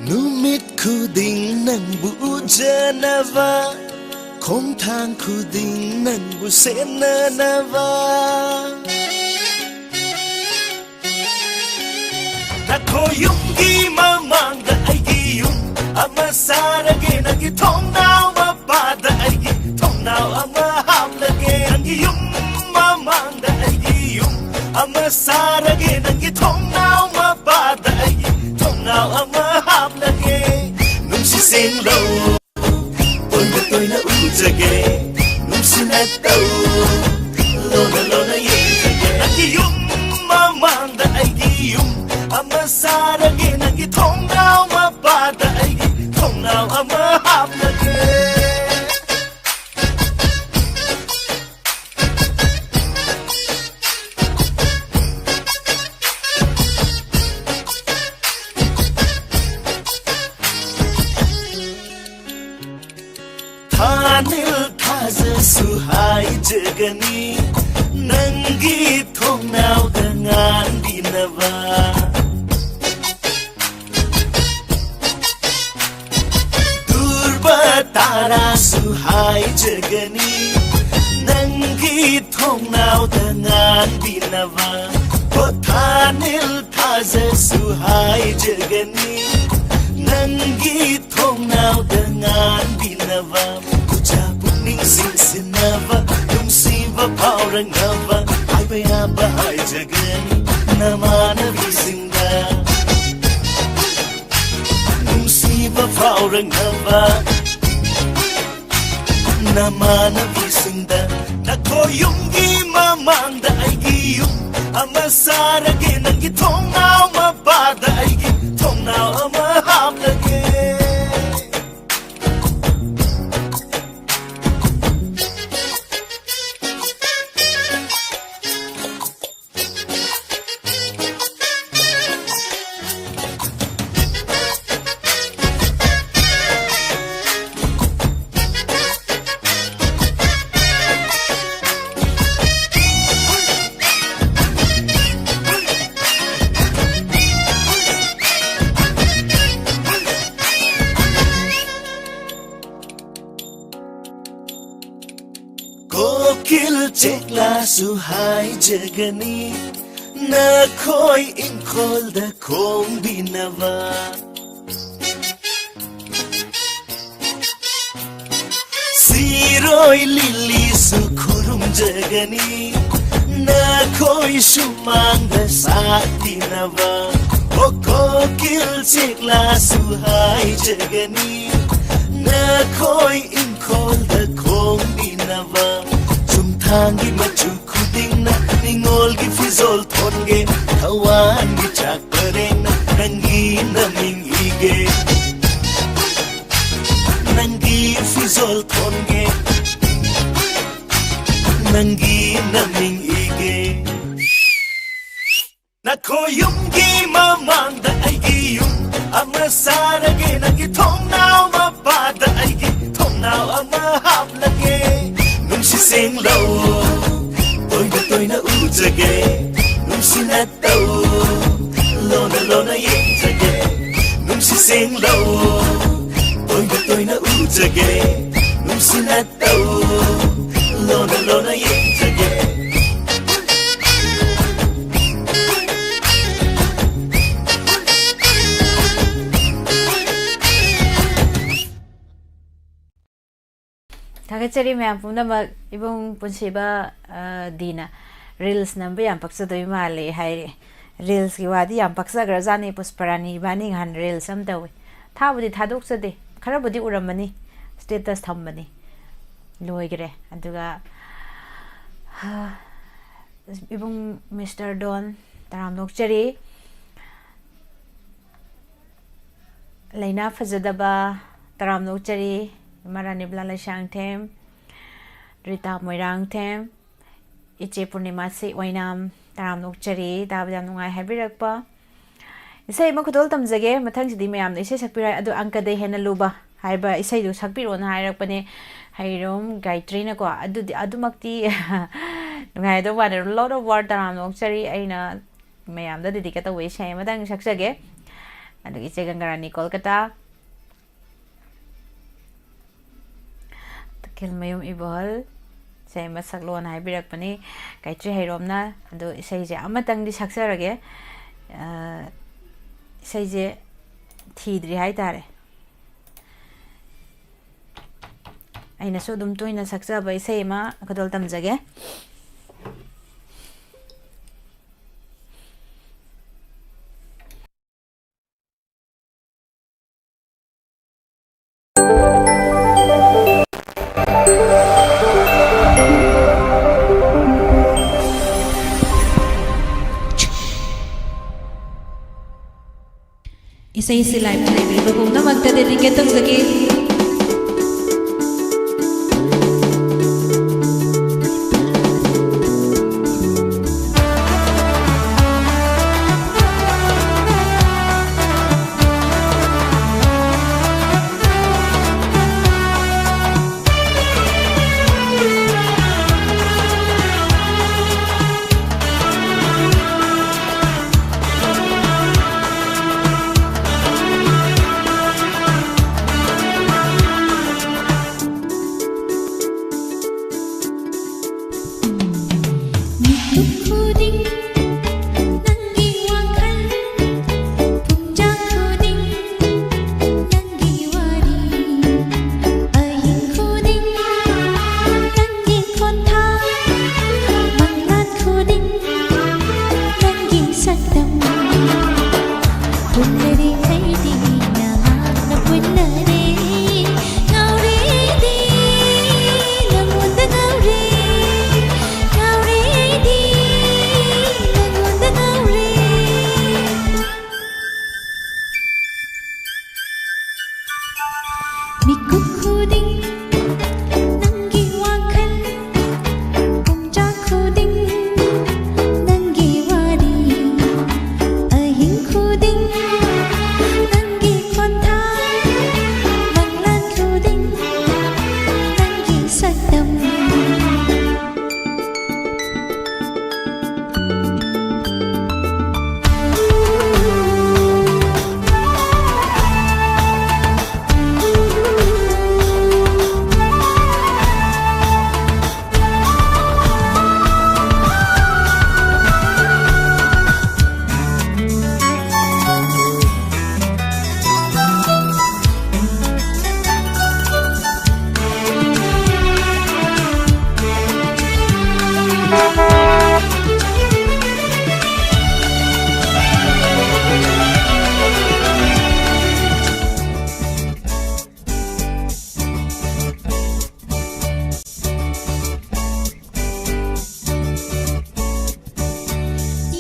ꯅꯨꯃꯤꯠ ꯈꯨꯗꯤꯡ ꯅꯪꯕꯨ ꯎꯖꯅꯕ, ꯈꯣꯡꯊꯥꯡ ꯈꯨꯗꯤꯡ ꯅꯪꯕꯨ ꯁꯦꯟꯅꯅꯕ꯫ ꯅꯈꯣꯏ ꯌꯨꯝꯒꯤ ꯃꯃꯥꯡꯗ ꯑꯩꯒꯤ ꯌꯨꯝ ꯑꯃ ꯁꯥꯔꯒꯦ, ꯅꯪꯒꯤ ꯊꯣꯡꯅꯥꯎ ꯃꯄꯥꯗ ꯑꯩꯒꯤ ꯊꯣꯡꯅꯥꯎ ꯑꯃ ꯍꯥꯞꯂꯒꯦ, ꯅꯪꯒꯤ ꯌꯨꯝ ꯃꯃꯥꯡꯗ ꯑꯩꯒꯤ ꯌꯨꯝ ꯑꯃ ꯁꯥꯔꯒꯦ, ꯅꯪꯒꯤ ꯊꯣꯡꯅꯥꯎ ꯃꯄꯥꯗ ꯑꯩꯒꯤ ꯊꯣꯡꯅꯥꯎ ꯑꯃ ꯍꯥꯞꯂꯒꯦ꯫ ꯅꯨꯡꯁꯤ ꯁꯦꯡꯂꯧ, ꯇꯣꯏꯅ ꯇꯣꯏꯅ ꯎꯖꯒꯦ, ꯅꯨꯡꯁꯤꯅ ꯇꯧ, ꯂꯣꯟꯅ ꯂꯣꯟꯅ ꯌꯦꯡꯖꯒꯦ꯫ ꯅꯪꯒꯤ ꯌꯨꯝ ꯃꯃꯥꯡꯗ ꯑꯩꯒꯤ ꯌꯨꯝ ꯑꯃ ꯁꯥꯔꯒꯦ, ꯅꯪꯒꯤ ꯊꯣꯡꯅꯥꯎ ꯃꯄꯥꯗ ꯑꯩꯒꯤ ꯊꯣꯡꯅꯥꯎ ꯑꯃ ꯍꯥꯞꯂꯒꯦ꯫ ꯍꯥꯏꯖꯒꯅꯤ, ꯅꯪꯒꯤ ꯊꯣꯡꯅꯥꯎꯗ ꯉꯥꯟꯕꯤꯅꯕ꯫ ꯙ꯭ꯔꯨꯕ ꯇꯥꯔꯥꯁꯨ ꯍꯥꯏꯖꯒꯅꯤ, ꯅꯪꯒꯤ ꯊꯣꯡꯅꯥꯎꯗ ꯉꯥꯟꯕꯤꯅꯕ꯫ ꯄꯣꯊꯥꯅꯤꯜ ꯊꯥꯖꯁꯨ ꯍꯥꯏꯖꯒꯅꯤ, ꯅꯪꯒꯤ ꯊꯣꯡꯅꯥꯎꯗ ꯉꯥꯟꯕꯤꯅꯕ꯫ ꯎꯖꯥ ꯄꯨꯛꯅꯤꯡ ꯆꯤꯡꯁꯤꯟꯅꯕ, ꯅꯨꯡꯁꯤꯕ ꯐꯥꯎꯔꯛꯅꯕ, ꯍꯥꯏꯕ ꯌꯥꯕ ꯍꯥꯏꯖꯒꯅꯤ ꯅꯃꯥꯟꯅꯕꯤꯁꯤꯡꯗ꯫ ꯅꯨꯡꯁꯤꯕ ꯐꯥꯎꯔꯛꯅꯕ ꯅꯃꯥꯟꯅꯕꯤꯁꯤꯡꯗ꯫ ꯅꯈꯣꯏ ꯌꯨꯝꯒꯤ ꯃꯃꯥꯡꯗ ꯑꯩꯒꯤ ꯌꯨꯝ ꯑꯃ ꯁꯥꯔꯒꯦ, ꯅꯪꯒꯤ ꯊꯣꯡꯅꯥꯎ ꯃꯄꯥꯗ ꯑꯩꯒꯤ ꯊꯣꯡꯅꯥꯎ ꯑꯃ ꯍꯥꯞꯂꯒꯦ꯫ ꯀꯣꯀꯤꯜ ꯆꯦꯛꯂꯥꯁꯨ ꯍꯥꯏꯖꯒꯅꯤ, ꯅꯈꯣꯏ ꯏꯪꯈꯣꯜꯗ ꯈꯣꯡꯕꯤꯅꯕ꯫ ꯁꯤꯔꯣꯏ ꯂꯤꯂꯤꯁꯨ ꯈꯨꯔꯨꯝꯖꯒꯅꯤ, ꯅꯈꯣꯏ ꯁꯨꯃꯥꯡꯗ ꯁꯥꯠꯄꯤꯅꯕ꯫ ꯑꯣ ꯀꯣꯀꯤꯜ ꯆꯦꯛꯂꯥꯁꯨ ꯍꯥꯏꯖꯒꯅꯤ, ꯅꯈꯣꯏ ꯏꯪꯈꯣꯜꯗ ꯈꯣꯡꯕꯤꯅꯕ꯫ ꯆꯨꯝꯊꯥꯡꯒꯤ ꯃꯆꯨ ꯈꯨꯗꯤꯡꯅ ꯅꯤꯉꯣꯜꯒꯤ ꯐꯤꯖꯣꯜ ꯊꯣꯟꯒꯦ, ꯊꯋꯥꯟꯒꯤ ꯆꯥꯛ ꯄꯔꯦꯡꯅ ꯅꯪꯒꯤ ꯅꯃꯤꯡ ꯏꯒꯦ꯫ ꯅꯪꯒꯤ ꯐꯤꯖꯣꯜ ꯊꯣꯟꯒꯦ, ꯅꯪꯒꯤ ꯅꯃꯤꯡ ꯏꯒꯦ꯫ ꯅꯈꯣꯏ ꯌꯨꯝꯒꯤ ꯃꯃꯥꯡꯗ ꯑꯩꯒꯤ ꯌꯨꯝ ꯑꯃ ꯁꯥꯔꯒꯦ, ꯅꯪꯒꯤ ꯊꯣꯡꯅꯥꯎ ꯃꯄꯥꯗ ꯑꯩꯒꯤ ꯊꯣꯡꯅꯥꯎ ꯑꯃ ꯍꯥꯞꯂꯒꯦ꯫ ꯅꯨꯡꯁꯤꯠꯁꯦ ꯁꯦꯡꯂꯧ, ꯇꯣꯏꯅ ꯇꯣꯏꯅ ꯎꯖꯒꯦ, ꯅꯨꯡꯁꯤꯅ ꯇꯧ, ꯂꯣꯟꯅ ꯂꯣꯟꯅ ꯌꯦꯡꯖꯒꯦ, ꯅꯨꯡꯁꯤ ꯁꯦꯡꯂꯧ, ꯇꯣꯏꯅ ꯇꯣꯏꯅ ꯎꯖꯒꯦ, ꯅꯨꯡꯁꯤꯅ ꯇꯧ, ꯂꯣꯟꯅ ꯂꯣꯟꯅ ꯌꯦꯡꯖꯒꯦ꯫ ꯊꯥꯒꯠꯆꯔꯤ ꯃꯌꯥꯝ ꯄꯨꯝꯅꯃꯛ꯫ ꯏꯕꯨꯡ ꯄꯨꯟꯁꯤꯕ, ꯑ, ꯗꯤꯅ reels ꯅꯝꯕ ꯌꯥꯝ ꯄꯛꯆꯗꯣꯏ ꯃꯥꯜꯂꯦ ꯍꯥꯏꯔꯦ꯫ Reels ꯀꯤ ꯋꯥꯗꯤ ꯌꯥꯝ ꯄꯛꯆꯈ꯭ꯔꯖꯥꯠꯅꯤ꯫ ꯄꯨꯁꯄꯔꯥꯅꯤ ꯏꯕꯥꯅꯤ ꯉꯍꯥꯟ reels ꯑꯃ ꯇꯧꯏ꯫ ꯊꯥꯕꯨꯗꯤ ꯊꯥꯗꯣꯛꯆꯗꯦ, ꯈꯔꯕꯨꯗꯤ ꯎꯔꯝꯃꯅꯤ, status ꯊꯝꯕꯅꯤ꯫ ꯂꯣꯏꯈ꯭ꯔꯦ꯫ ꯑꯗꯨꯒ, ꯍ, ꯏꯕꯨꯡ ꯃꯤꯁꯇꯔ ꯗꯣꯟ, ꯇꯔꯥꯝꯅ ꯑꯣꯛꯆꯔꯤ꯫ ꯂꯩꯅꯥ ꯐꯖꯗꯕ, ꯇꯔꯥꯝꯅ ꯑꯣꯛꯆꯔꯤ꯫ ꯏꯃꯥ ꯔꯥꯅꯤꯕꯂꯥ ꯂꯩꯁꯥꯡꯊꯦꯝ, ꯔꯤꯇꯥ ꯃꯣꯏꯔꯥꯡꯊꯦꯝ, ꯏꯆꯦ ꯄꯨꯔꯅꯤꯃꯥꯁꯤ ꯑꯣꯏꯅꯥꯝ, ꯇꯔꯥꯝꯅ ꯑꯣꯛꯆꯔꯤ꯫ ꯇꯥꯕꯗ ꯌꯥꯝ ꯅꯨꯡꯉꯥꯏ ꯍꯥꯏꯕꯤꯔꯛꯄ꯫ ꯏꯁꯩ ꯑꯃ ꯈꯨꯗꯣꯜ ꯇꯝꯖꯒꯦ꯫ ꯃꯊꯪꯁꯤꯗꯤ ꯃꯌꯥꯝꯅ ꯏꯁꯩ ꯁꯛꯄꯤꯔꯣ ꯍꯥꯏ, ꯑꯗꯨ ꯑꯪꯀꯗꯩ ꯍꯦꯟꯅ ꯂꯨꯕ ꯍꯥꯏꯕ ꯏꯁꯩꯗꯨ ꯁꯛꯄꯤꯔꯣꯅ ꯍꯥꯏꯔꯛꯄꯅꯦ ꯍꯩꯔꯣꯝ ꯒꯥꯌꯇ꯭ꯔꯤꯅꯀꯣ꯫ ꯑꯗꯨꯗꯤ ꯑꯗꯨꯃꯛꯇꯤ ꯅꯨꯡꯉꯥꯏꯗꯧ ꯃꯥꯟꯗꯦ꯫ Lot of War, ꯇꯔꯥꯝꯅ ꯑꯣꯛꯆꯔꯤ꯫ ꯑꯩꯅ ꯃꯌꯥꯝꯗ dedicate ꯇꯧꯕ ꯏꯁꯩ ꯑꯃꯇꯪ ꯁꯛꯆꯒꯦ꯫ ꯑꯗꯨꯒ ꯏꯆꯦ ꯒꯪꯒꯥꯔꯥꯅꯤ ꯀꯣꯜꯀꯇꯥ, ꯇꯈꯦꯜꯃꯌꯨꯝ ꯏꯕꯣꯍꯜ, ꯏꯁꯩ ꯑꯃ ꯁꯛꯂꯣꯅ ꯍꯥꯏꯕꯤꯔꯛꯄꯅꯤ ꯒꯥꯌꯇ꯭ꯔꯤ ꯍꯩꯔꯣꯝꯅ꯫ ꯑꯗꯣ ꯏꯁꯩꯁꯦ ꯑꯃꯇꯪꯗꯤ ꯁꯛꯆꯔꯒꯦ꯫ ꯑ, ꯏꯁꯩꯁꯦ ꯊꯤꯗ꯭ꯔꯤ ꯍꯥꯏꯇꯥꯔꯦ꯫ ꯑꯩꯅꯁꯨ ꯑꯗꯨꯝ ꯇꯣꯏꯅ ꯁꯛꯆꯕ ꯏꯁꯩ ꯑꯃ ꯈꯨꯗꯣꯜ ꯇꯝꯖꯒꯦ꯫ ꯏꯁꯩꯁꯤ live ꯂꯩꯕꯤꯕ ꯄꯨꯝꯅꯃꯛꯇ dedicate ꯇꯧꯖꯒꯦ꯫ ꯃꯤꯀꯨꯞ ꯈꯨꯗꯤꯡ ꯅꯪꯒꯤ ꯋꯥꯈꯜ, ꯄꯨꯡꯖꯥ ꯈꯨꯗꯤꯡ ꯅꯪꯒꯤ ꯋꯥꯔꯤ, ꯑꯍꯤꯡ ꯈꯨꯗꯤꯡ ꯅꯪꯒꯤ ꯈꯣꯟꯊꯥꯡ, ꯃꯪꯂꯥꯟ ꯈꯨꯗꯤꯡ ꯅꯪꯒꯤ ꯁꯛꯇꯝ꯫ ꯄꯨꯟꯂꯔꯦ ꯑꯩꯗꯤ ꯅꯍꯥꯛꯅ ꯄꯨꯟꯂꯔꯦ, ꯉꯥꯎꯔꯦ ꯑꯩꯗꯤ ꯅꯪꯉꯣꯟꯗ ꯉꯥꯎꯔꯦ, ꯉꯥꯎꯔꯦ ꯑꯩꯗꯤ ꯅꯪꯉꯣꯟꯗ ꯉꯥꯎꯔꯦ꯫ ꯃꯤꯀꯨꯞ ꯈꯨꯗꯤꯡ ꯅꯪꯒꯤ ꯋꯥꯈꯜ, ꯄꯨꯡꯖꯥ ꯈꯨꯗꯤꯡ ꯅꯪꯒꯤ ꯋꯥꯔꯤ, ꯑꯍꯤꯡ ꯈꯨꯗꯤꯡ ꯅꯪꯒꯤ ꯈꯣꯟꯊꯥꯡ, ꯃꯪꯂꯥꯟ ꯈꯨꯗꯤꯡ ꯅꯪꯒꯤ ꯁꯛꯇꯝ꯫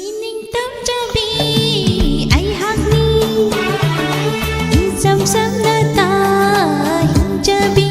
ꯏꯅꯤꯡ ꯇꯝꯖꯕꯤ ꯑꯩꯍꯥꯛꯅꯤ, ꯏꯆꯝ ꯆꯝꯅ ꯇꯥꯍꯤꯡꯖꯕꯤ꯫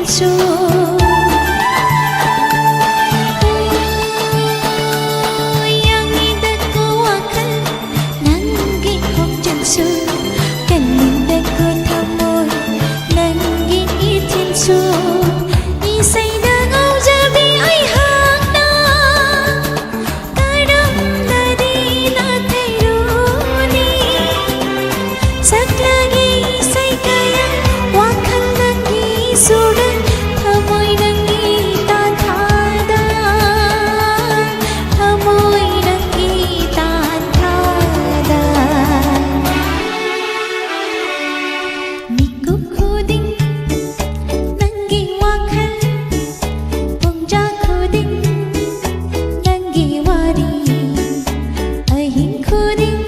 ꯁꯨ꯫ ꯌꯥꯡꯉꯤꯗꯀꯣ ꯋꯥꯈꯜ ꯅꯪꯒꯤ ꯈꯣꯡꯖꯦꯜꯁꯨ, ꯀꯜꯂꯤꯗꯀꯣ ꯊꯃꯣꯏ ꯅꯪꯒꯤ ꯏꯊꯤꯜꯁꯨ꯫ ꯏꯁꯩꯗ ꯉꯥꯎꯖꯕꯤ ꯑꯩꯍꯥꯛꯅ ꯀꯔꯝꯅꯗꯤ ꯅꯥꯊꯩꯔꯨꯅꯤ? ꯁꯛꯂꯒꯦ ꯏꯁꯩ ꯀꯌꯥ, ꯋꯥꯈꯜ ꯅꯪꯒꯤ ꯁꯨꯔꯗ, ꯊꯃꯣꯏ ꯅꯪꯒꯤ ꯇꯥꯟꯊꯥꯗ, ꯊꯃꯣꯏ ꯅꯪꯒꯤ ꯇꯥꯟꯊꯥꯗ꯫ ꯃꯤꯀꯨꯞ ꯈꯨꯗꯤꯡ ꯅꯪꯒꯤ ꯋꯥꯈꯜ, ꯄꯨꯡꯖꯥ ꯈꯨꯗꯤꯡ ꯅꯪꯒꯤ ꯋꯥꯔꯤ, ꯑꯍꯤꯡ ꯈꯨꯗꯤꯡ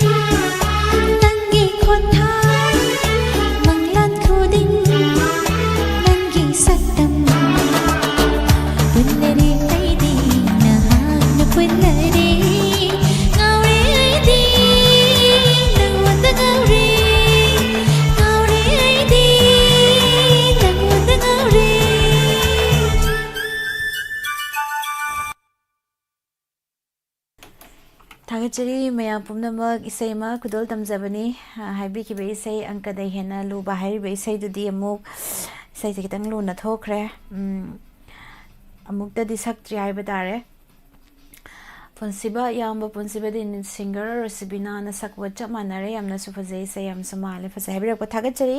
ꯅꯪꯒꯤ ꯈꯣꯟꯊꯥ, ꯃꯪꯂꯥꯟ ꯈꯨꯗꯤꯡ ꯅꯪꯒꯤ ꯁꯛꯇꯝ꯫ ꯄꯨꯟꯅꯔꯦ ꯑꯩꯗꯤ ꯅꯍꯥꯛꯅ ꯄꯨꯟꯅꯔꯦ, ꯉꯥꯎꯔꯦ ꯑꯩꯗꯤ ꯅꯉꯣꯟꯗ ꯉꯥꯎꯔꯦ, ꯉꯥꯎꯔꯦ ꯑꯩꯗꯤ ꯅꯉꯣꯟꯗ ꯉꯥꯎꯔꯦ꯫ ꯊꯥꯒꯠꯆꯔꯤ ꯃꯌꯥꯝ ꯄꯨꯝꯅꯃꯛ꯫ ꯏꯁꯩ ꯑꯃ ꯈꯨꯗꯣꯜ ꯇꯝꯖꯕꯅꯤ꯫ ꯑ, ꯍꯥꯏꯕꯤꯈꯤꯕ ꯏꯁꯩ ꯑꯪꯀꯗꯩ ꯍꯦꯟꯅ ꯂꯨꯕ ꯍꯥꯏꯔꯤꯕ ꯏꯁꯩꯗꯨꯗꯤ ꯑꯃꯨꯛ ꯏꯁꯩꯁꯦ ꯈꯤꯇꯪ ꯂꯨꯅ ꯊꯣꯛꯈ꯭ꯔꯦ꯫ ꯎꯝ, ꯑꯃꯨꯛꯇꯗꯤ ꯁꯛꯇ꯭ꯔꯤ ꯍꯥꯏꯕ ꯇꯥꯔꯦ꯫ ꯄꯨꯟꯁꯤꯕ, ꯏꯌꯥꯝꯕ ꯄꯨꯟꯁꯤꯕ ꯗꯤꯅꯤꯠ ꯁꯤꯡꯒꯔ ꯔꯣꯁꯤꯕꯤꯅꯥꯅ ꯁꯛꯄ ꯆꯞ ꯃꯥꯟꯅꯔꯦ꯫ ꯌꯥꯝꯅꯁꯨ ꯐꯖꯩ, ꯏꯁꯩ ꯌꯥꯝꯁꯨ ꯃꯥꯜꯂꯦ꯫ ꯐꯖꯩ ꯍꯥꯏꯕꯤꯔꯛꯄ ꯊꯥꯒꯠꯆꯔꯤ꯫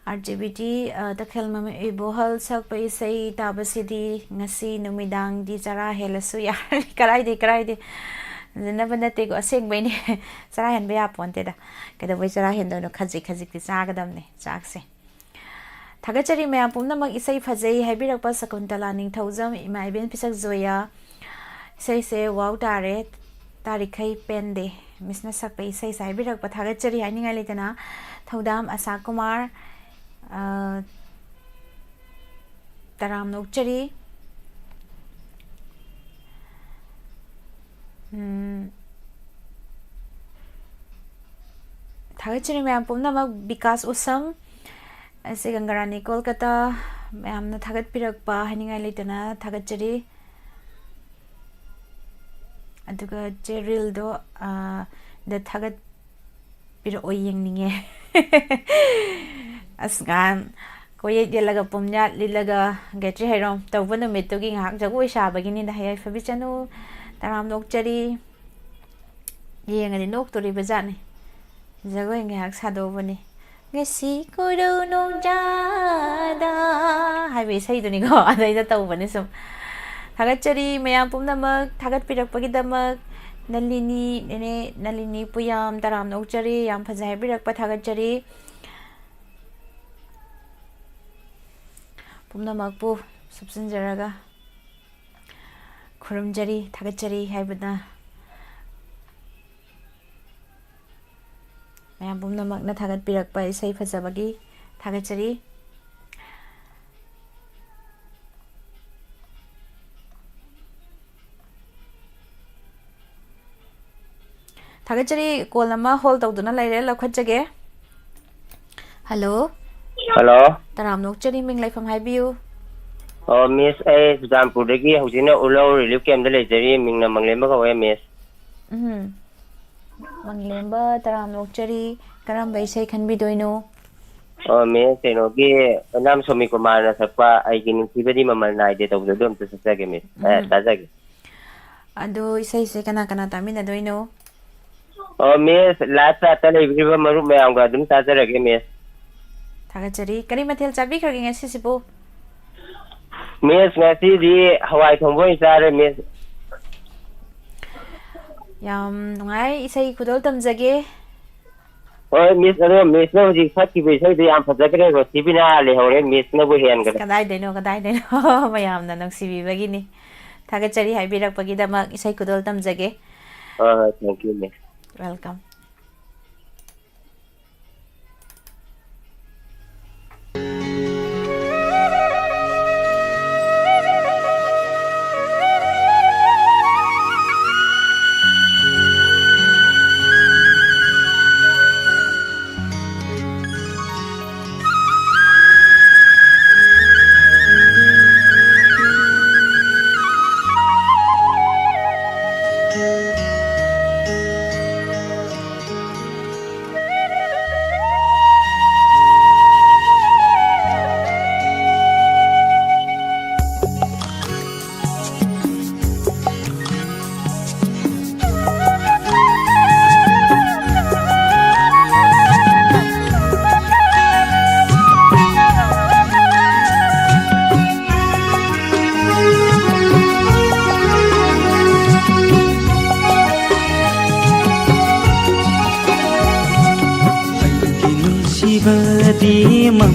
ꯑꯥꯔ ꯖꯦ ꯕꯤ ꯇꯤ, ꯑ, ꯇꯈꯦꯜꯃꯌꯨꯝ ꯏꯕꯣꯍꯜ ꯁꯛꯄ ꯏꯁꯩ ꯇꯥꯕꯁꯤꯗꯤ ꯉꯁꯤ ꯅꯨꯃꯤꯗꯥꯡꯗꯤ ꯆꯔꯥ ꯍꯦꯜꯂꯁꯨ ꯌꯥꯔꯅꯤ꯫ ꯀꯔꯥꯏꯗꯩ, ꯀꯔꯥꯏꯗꯩ? ꯐꯖꯅꯕ ꯅꯠꯇꯦꯀꯣ, ꯑꯁꯦꯡꯕꯩꯅꯦ꯫ ꯆꯔꯥ ꯍꯦꯟꯕ ꯌꯥꯄꯣꯟꯇꯦꯗ꯫ ꯀꯩꯗꯧꯕꯩ ꯆꯔꯥ ꯍꯦꯟꯗꯣꯏꯅꯣ? ꯈꯖꯤꯛ ꯈꯖꯤꯛꯇꯤ ꯆꯥꯒꯗꯕꯅꯦ ꯆꯥꯛꯁꯦ꯫ ꯊꯥꯒꯠꯆꯔꯤ ꯃꯌꯥꯝ ꯄꯨꯝꯅꯃꯛ꯫ ꯏꯁꯩ ꯐꯖꯩ ꯍꯥꯏꯕꯤꯔꯛꯄ ꯁꯀꯨꯟꯇꯂꯥ ꯅꯤꯡꯊꯧꯖꯝ, ꯏꯃꯥ ꯏꯕꯦꯟ ꯄꯤꯁꯛ ꯖꯣꯌꯥ, ꯏꯁꯩꯁꯦ ꯋꯥꯎ ꯇꯥꯔꯦ, ꯇꯥꯔꯤꯈꯩ ꯄꯦꯟꯗꯦ꯫ ꯃꯤꯁꯅ ꯁꯛꯄ ꯏꯁꯩꯁꯦ ꯍꯥꯏꯕꯤꯔꯛꯄ ꯊꯥꯒꯠꯆꯔꯤ ꯍꯥꯏꯅꯤꯡꯉꯥꯏ ꯂꯩꯇꯅ꯫ ꯊꯧꯗꯥꯝ ꯑꯁꯥ ꯀꯨꯃꯥꯔ, ꯑ, ꯇꯔꯥꯝꯅ ꯑꯣꯛꯆꯔꯤ꯫ ꯎꯝ, ꯊꯥꯒꯠꯆꯔꯤ ꯃꯌꯥꯝ ꯄꯨꯝꯅꯃꯛ꯫ ꯕꯤꯀꯥꯁ ꯎꯁꯝ, ꯑꯁꯤ ꯒꯪꯒꯥꯔꯥꯅꯤ ꯀꯣꯜꯀꯇꯥ꯫ ꯃꯌꯥꯝꯅ ꯊꯥꯒꯠꯄꯤꯔꯛꯄ ꯍꯥꯏꯅꯤꯡꯉꯥꯏ ꯂꯩꯇꯅ ꯊꯥꯒꯠꯆꯔꯤ꯫ ꯑꯗꯨꯒ ꯆꯦ ꯔꯤꯜꯗꯣ, ꯑ, ꯗ ꯊꯥꯒꯠꯄꯤꯔꯛꯑꯣ, ꯌꯦꯡꯅꯤꯡꯉꯦ꯫ ꯑꯁ, ꯉꯍꯥꯟ ꯀꯣꯌꯦꯠ ꯌꯦꯠꯂꯒ, ꯄꯨꯝꯌꯥꯠ ꯂꯤꯠꯂꯒ, ꯒꯦꯇ꯭ꯔꯤ ꯍꯩꯔꯣꯝ ꯇꯧꯕ ꯅꯨꯃꯤꯠꯇꯨꯒꯤ ꯉꯥꯏꯍꯥꯛ ꯖꯒꯣꯏ ꯁꯥꯕꯒꯤꯅꯤꯗ꯫ ꯌꯥꯏꯐꯕꯤ ꯆꯅꯨ, ꯇꯔꯥꯝꯅ ꯑꯣꯛꯆꯔꯤ꯫ ꯌꯦꯡꯉꯗꯤ ꯅꯣꯛꯇꯣꯔꯤꯕ ꯖꯥꯠꯅꯤ꯫ ꯖꯒꯣꯏ ꯉꯥꯏꯍꯥꯛ ꯁꯥꯗꯣꯛꯎꯕꯅꯤ꯫ "ꯉꯁꯤ ꯀꯣꯏꯔꯧ ꯅꯣꯡꯖꯥꯗ" ꯍꯥꯏꯕ ꯏꯁꯩꯗꯨꯅꯤꯀꯣ, ꯑꯗꯩꯗ ꯇꯧꯕꯅꯤ ꯁꯨꯝ꯫ ꯊꯥꯒꯠꯆꯔꯤ ꯃꯌꯥꯝ ꯄꯨꯝꯅꯃꯛ ꯊꯥꯒꯠꯄꯤꯔꯛꯄꯒꯤꯗꯃꯛ꯫ ꯅꯂꯤꯅꯤ, ꯅꯦꯅꯦ ꯅꯂꯤꯅꯤ ꯄꯨꯌꯥꯝ, ꯇꯔꯥꯝꯅ ꯑꯣꯛꯆꯔꯤ, ꯌꯥꯝ ꯐꯖꯩ ꯍꯥꯏꯕꯤꯔꯛꯄ ꯊꯥꯒꯠꯆꯔꯤ꯫ ꯄꯨꯝꯅꯃꯛꯄꯨ ꯁꯨꯞꯆꯤꯟꯖꯔꯒ ꯈꯨꯔꯨꯝꯖꯔꯤ, ꯊꯥꯒꯠꯆꯔꯤ ꯍꯥꯏꯕꯅ꯫ ꯃꯌꯥꯝ ꯄꯨꯝꯅꯃꯛꯅ ꯊꯥꯒꯠꯄꯤꯔꯛꯄ ꯏꯁꯩ ꯐꯖꯕꯒꯤ ꯊꯥꯒꯠꯆꯔꯤ꯫ ꯊꯥꯒꯠꯆꯔꯤ꯫ ꯀꯣꯜ ꯑꯃ ꯍꯣꯜ ꯇꯧꯗꯨꯅ ꯂꯩꯔꯦ, ꯂꯧꯈꯠꯆꯒꯦ꯫ ꯍꯜꯂꯣ꯫ ꯍꯜꯂꯣ꯫ ꯇꯔꯥꯝꯅ ꯑꯣꯛꯆꯔꯤ, ꯃꯤꯡ ꯂꯩꯐꯝ ꯍꯥꯏꯕꯤꯌꯨ꯫ ꯑꯣ, ꯃꯤꯁ, ꯑꯩ ꯆꯨꯔꯆꯥꯟꯄꯨꯔꯗꯒꯤ ꯍꯧꯖꯤꯛꯅ ꯎꯂꯧ ꯔꯤꯂꯤꯐ ꯀꯦꯝꯞꯇ ꯂꯩꯖꯔꯤ꯫ ꯃꯤꯡꯅ ꯃꯪꯂꯦꯝꯕ ꯀꯧꯋꯦ, ꯃꯤꯁ꯫ ꯎꯝ꯫ ꯃꯪꯂꯦꯝꯕ, ꯇꯔꯥꯝꯅ ꯑꯣꯛꯆꯔꯤ꯫ ꯀꯔꯝꯕ ꯏꯁꯩ ꯈꯟꯕꯤꯗꯣꯏꯅꯣ? ꯑꯣ, ꯃꯤꯁ, ꯀꯩꯅꯣꯒꯤ, ꯑꯣꯏꯅꯥꯝ ꯁꯣꯃꯤ ꯀꯨꯃꯥꯔꯅ ꯁꯛꯄ ꯑꯩꯒꯤ ꯅꯨꯡꯁꯤꯕꯗꯤ ꯃꯃꯜ ꯅꯥꯏꯗꯦ ꯇꯧꯕꯗꯣ, ꯑꯗꯨ ꯑꯝꯇ ꯁꯛꯆꯒꯦ, ꯃꯤꯁ꯫ ꯑꯦ, ꯎꯝ꯫ ꯇꯥꯖꯒꯦ꯫ ꯑꯗꯣ ꯏꯁꯩꯁꯦ ꯀꯅꯥ ꯀꯅꯥ ꯇꯥꯃꯤꯟꯅꯗꯣꯏꯅꯣ? ꯑꯣ, ꯃꯤꯁ, ꯂꯥꯏꯚ ꯆꯥꯠꯇ ꯂꯩꯕꯤꯔꯤꯕ ꯃꯔꯨꯞ ꯃꯌꯥꯝꯒ ꯑꯗꯨꯝ ꯇꯥꯖꯔꯒꯦ, ꯃꯤꯁ꯫ ꯊꯥꯒꯠꯆꯔꯤ꯫ ꯀꯔꯤ ꯃꯊꯦꯜ ꯆꯥꯕꯤꯈ꯭ꯔꯒꯦ ꯉꯁꯤꯁꯤꯕꯨ? ꯃꯤꯁ, ꯉꯁꯤꯗꯤ ꯍꯋꯥꯏ ꯊꯣꯡꯕ ꯑꯣꯏꯅ ꯆꯥꯔꯦ, ꯃꯤꯁ꯫ ꯌꯥꯝ ꯅꯨꯡꯉꯥꯏ꯫ ꯏꯁꯩ ꯈꯨꯗꯣꯜ ꯇꯝꯖꯒꯦ꯫ ꯍꯣꯏ, ꯃꯤꯁ, ꯑꯗꯣ ꯃꯤꯁꯅ ꯍꯧꯖꯤꯛ ꯁꯛꯈꯤꯕ ꯏꯁꯩꯗꯣ ꯌꯥꯝ ꯐꯖꯈ꯭ꯔꯦ꯫ ꯔꯣꯁꯤꯕꯤꯅꯥ ꯂꯩꯍꯧꯔꯦ, ꯃꯤꯁꯅꯕꯨ ꯍꯦꯟꯈ꯭ꯔꯦ꯫ ꯀꯗꯥꯏꯗꯩꯅꯣ, ꯀꯗꯥꯏꯗꯩꯅꯣ? ꯃꯌꯥꯝꯅ ꯅꯨꯡꯁꯤꯕꯤꯕꯒꯤꯅꯤ꯫ ꯊꯥꯒꯠꯆꯔꯤ ꯍꯥꯏꯕꯤꯔꯛꯄꯒꯤꯗꯃꯛ꯫ ꯏꯁꯩ ꯈꯨꯗꯣꯜ ꯇꯝꯖꯒꯦ꯫ ꯍꯣꯏ, ꯍꯣꯏ, thank you, ꯃꯤꯁ꯫ Welcome꯫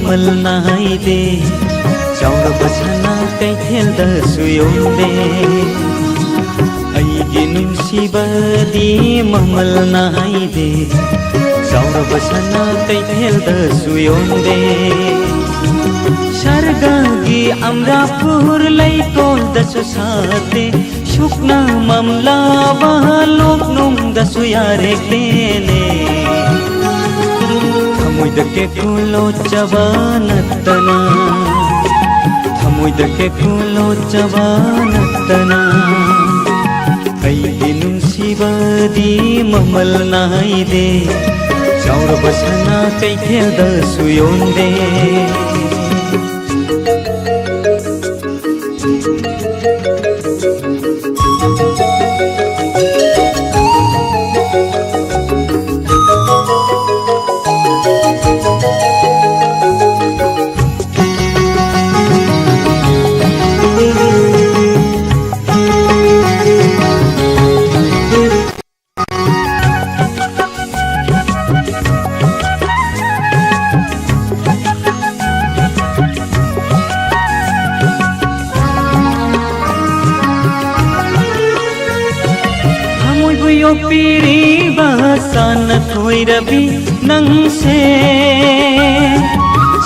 ꯃꯃꯜ ꯅꯥꯏꯗꯦ, ꯆꯥꯎꯔꯕ ꯁꯅꯥ ꯀꯩꯊꯦꯜꯗꯁꯨ ꯌꯣꯟꯗꯦ꯫ ꯑꯩꯒꯤ ꯅꯨꯡꯁꯤꯕꯗꯤ ꯃꯃꯜ ꯅꯥꯏꯗꯦ, ꯆꯥꯎꯔꯕ ꯁꯅꯥ ꯀꯩꯊꯦꯜꯗꯁꯨ ꯌꯣꯟꯗꯦ꯫ ꯁꯔꯒꯒꯤ ꯑꯝꯔꯥꯄꯨꯔ ꯂꯩꯀꯣꯜꯗꯁꯨ ꯁꯥꯠꯇꯦ, ꯁꯨꯛꯅ ꯃꯝꯂꯕ ꯂꯣꯛꯅꯨꯡꯗꯁꯨ ꯌꯥꯔꯦꯛꯇꯦꯅꯦ꯫ ꯊꯃꯣꯏꯗ ꯀꯦꯀꯨ ꯂꯣꯠꯆꯕ ꯅꯠꯇꯅ, ꯊꯃꯣꯏꯗ ꯀꯦꯀꯨ ꯂꯣꯠꯆꯕ ꯅꯠꯇꯅ, ꯑꯩꯒꯤ ꯅꯨꯡꯁꯤꯕꯗꯤ ꯃꯃꯜ ꯅꯥꯏꯗꯦ, ꯆꯥꯎꯔꯕ ꯁꯅꯥ ꯀꯩꯊꯦꯜꯗꯁꯨ ꯌꯣꯟꯗꯦ꯫ ꯊꯃꯣꯏꯕꯨ ꯌꯣꯛꯄꯤꯔꯤꯕ ꯁꯥꯟꯅꯊꯣꯏꯔꯕꯤ ꯅꯪꯁꯦ,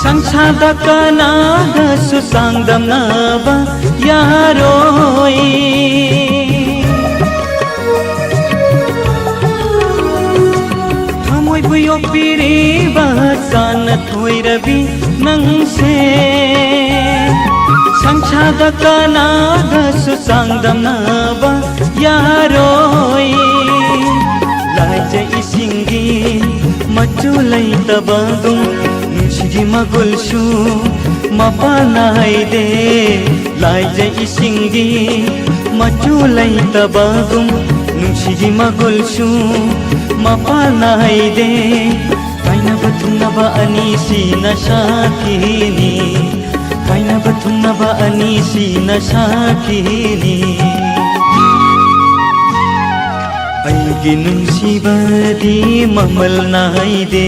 ꯁꯪꯁꯥꯔꯗ ꯀꯅꯥꯒꯁꯨ ꯆꯥꯡꯗꯝꯅꯕ ꯌꯥꯔꯣꯏ꯫ ꯊꯃꯣꯏꯕꯨ ꯌꯣꯛꯄꯤꯔꯤꯕ ꯁꯥꯟꯅꯊꯣꯏꯔꯕꯤ ꯅꯪꯁꯦ, ꯁꯪꯁꯥꯔꯗ ꯀꯅꯥꯒꯁꯨ ꯆꯥꯡꯗꯝꯅꯕ ꯌꯥꯔꯣꯏ꯫ ꯂꯥꯏꯖ ꯏꯁꯤꯡꯒꯤ ꯃꯆꯨ ꯂꯩꯇꯕꯒꯨꯝ, ꯅꯨꯡꯁꯤꯒꯤ ꯃꯒꯨꯜꯁꯨ ꯃꯄꯥ ꯅꯥꯏꯗꯦ꯫ ꯂꯥꯏꯖ ꯏꯁꯤꯡꯒꯤ ꯃꯆꯨ ꯂꯩꯇꯕꯒꯨꯝ, ꯅꯨꯡꯁꯤꯒꯤ ꯃꯒꯨꯜꯁꯨ ꯃꯄꯥ ꯅꯥꯏꯗꯦ꯫ ꯀꯥꯏꯅꯕ ꯊꯨꯡꯅꯕ ꯑꯅꯤꯁꯤꯅ ꯁꯥꯈꯤꯅꯤ, ꯀꯥꯏꯅꯕ ꯊꯨꯡꯅꯕ ꯑꯅꯤꯁꯤꯅ ꯁꯥꯈꯤꯅꯤ꯫ ꯑꯩꯒꯤ ꯅꯨꯡꯁꯤꯕꯗꯤ ꯃꯃꯜ ꯅꯥꯏꯗꯦ,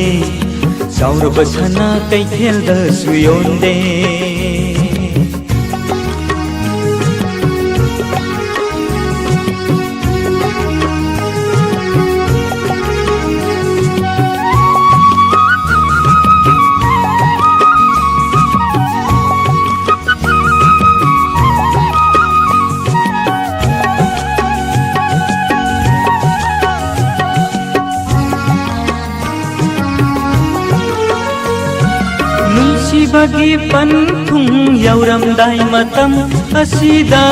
ꯆꯥꯎꯔꯕ ꯁꯅꯥ ꯀꯩꯊꯦꯜꯗꯁꯨ ꯌꯣꯟꯗꯦ꯫ ꯅꯨꯡꯁꯤꯕꯒꯤ ꯄꯟꯊꯨꯡ ꯌꯧꯔꯝꯗꯥꯏ ꯃꯇꯝ ꯑꯁꯤꯗ,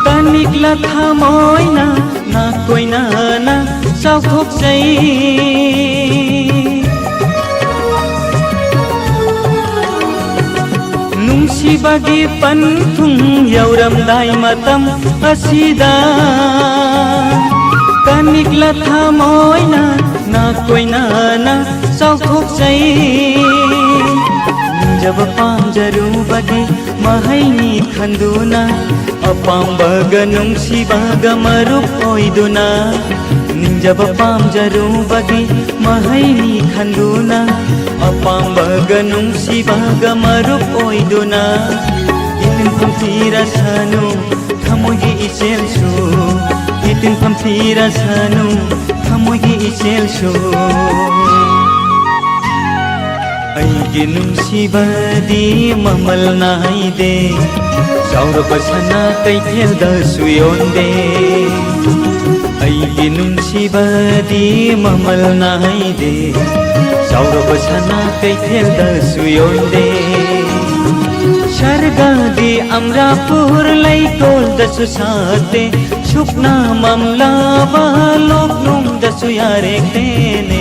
ꯇꯥꯅꯤꯛꯂ ꯊꯃꯣꯏꯅ ꯅꯥꯀꯣꯏꯅꯅ ꯆꯥꯎꯊꯣꯛꯆꯩ꯫ ꯅꯨꯡꯁꯤꯕꯒꯤ ꯄꯟꯊꯨꯡ ꯌꯧꯔꯝꯗꯥꯏ ꯃꯇꯝ ꯑꯁꯤꯗ, ꯇꯥꯅꯤꯛꯂ ꯊꯃꯣꯏꯅ ꯅꯥꯀꯣꯏꯅꯅ ꯆꯥꯎꯊꯣꯛꯆꯩ꯫ ꯅꯤꯡꯖꯕ ꯄꯥꯝꯖꯔꯨꯕꯒꯤ ꯃꯍꯩꯅꯤ ꯈꯟꯗꯨꯅ, ꯑꯄꯥꯝꯕꯒ ꯅꯨꯡꯁꯤꯕꯒ ꯃꯔꯨꯞ ꯑꯣꯏꯗꯨꯅ, ꯅꯤꯡꯖꯕ ꯄꯥꯝꯖꯔꯨꯕꯒꯤ ꯃꯍꯩꯅꯤ ꯈꯟꯗꯨꯅ, ꯑꯄꯥꯝꯕꯒ ꯅꯨꯡꯁꯤꯕꯒ ꯃꯔꯨꯞ ꯑꯣꯏꯗꯨꯅ, ꯏꯇꯤꯟꯐꯝ ꯊꯤꯔꯁꯅꯨ ꯊꯃꯣꯏꯒꯤ ꯏꯆꯦꯜꯁꯨ, ꯏꯇꯤꯟꯐꯝ ꯊꯤꯔꯁꯅꯨ ꯊꯃꯣꯏꯒꯤ ꯏꯆꯦꯜꯁꯨ꯫ ꯑꯩꯒꯤ ꯅꯨꯡꯁꯤꯕꯗꯤ ꯃꯃꯜ ꯅꯥꯏꯗꯦ, ꯆꯥꯎꯔꯕ ꯁꯅꯥ ꯀꯩꯊꯦꯜꯗꯁꯨ ꯌꯣꯟꯗꯦ꯫ ꯑꯩꯒꯤ ꯅꯨꯡꯁꯤꯕꯗꯤ ꯃꯃꯜ ꯅꯥꯏꯗꯦ, ꯆꯥꯎꯔꯕ ꯁꯅꯥ ꯀꯩꯊꯦꯜꯗꯁꯨ ꯌꯣꯟꯗꯦ꯫ ꯁꯔꯒꯒꯤ ꯑꯝꯔꯥꯄꯨꯔ ꯂꯩꯀꯣꯜꯗꯁꯨ ꯁꯥꯠꯇꯦ, ꯁꯨꯛꯅꯥ ꯃꯝꯂꯕ ꯂꯣꯛꯅꯨꯡꯗꯁꯨ ꯌꯥꯔꯦꯛꯇꯦꯅꯦ꯫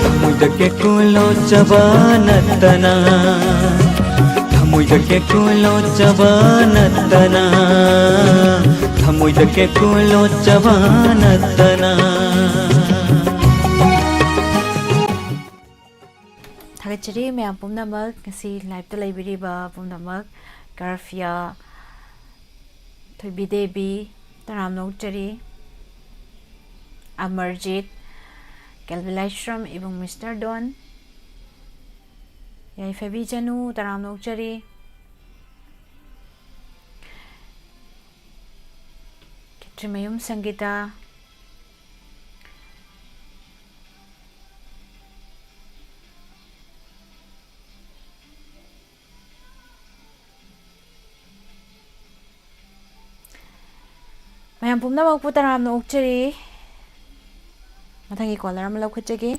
ꯊꯃꯣꯏꯗ ꯀꯦꯀꯨ ꯂꯣꯠꯆꯕ ꯅꯠꯇꯅ, ꯊꯃꯣꯏꯗ ꯀꯦꯀꯨ ꯂꯣꯠꯆꯕ ꯅꯠꯇꯅ, ꯊꯃꯣꯏꯗ ꯀꯦꯀꯨ ꯂꯣꯠꯆꯕ ꯅꯠꯇꯅ꯫ ꯊꯥꯒꯠꯆꯔꯤ ꯃꯌꯥꯝ ꯄꯨꯝꯅꯃꯛ, ꯉꯁꯤ live-ꯇ ꯂꯩꯕꯤꯔꯤꯕ ꯄꯨꯝꯅꯃꯛ, ꯀꯔꯐꯤꯌꯥ, ꯊꯣꯏꯕꯤ ꯗꯦꯕꯤ, ꯇꯔꯥꯝꯅ ꯑꯣꯛꯆꯔꯤ, ꯑꯃꯔꯖꯤꯠ, ꯀꯦꯜꯕꯤꯂꯥꯏꯁ꯭ꯔꯝ ꯏꯕꯨꯡ ꯃꯤꯁꯇꯔ ꯗꯣꯟ, ꯌꯥꯏꯐꯕꯤ ꯆꯅꯨ, ꯇꯔꯥꯝꯅ ꯑꯣꯛꯆꯔꯤ꯫ ꯈꯦꯇ꯭ꯔꯤꯃꯌꯨꯝ ꯁꯪꯒꯤꯇꯥ, ꯃꯌꯥꯝ ꯄꯨꯝꯅꯃꯛꯄꯨ ꯇꯔꯥꯝꯅ ꯑꯣꯛꯆꯔꯤ꯫ ꯃꯊꯪꯒꯤ ꯀꯣꯂꯔ ꯑꯃ ꯂꯧꯈꯠꯆꯒꯦ꯫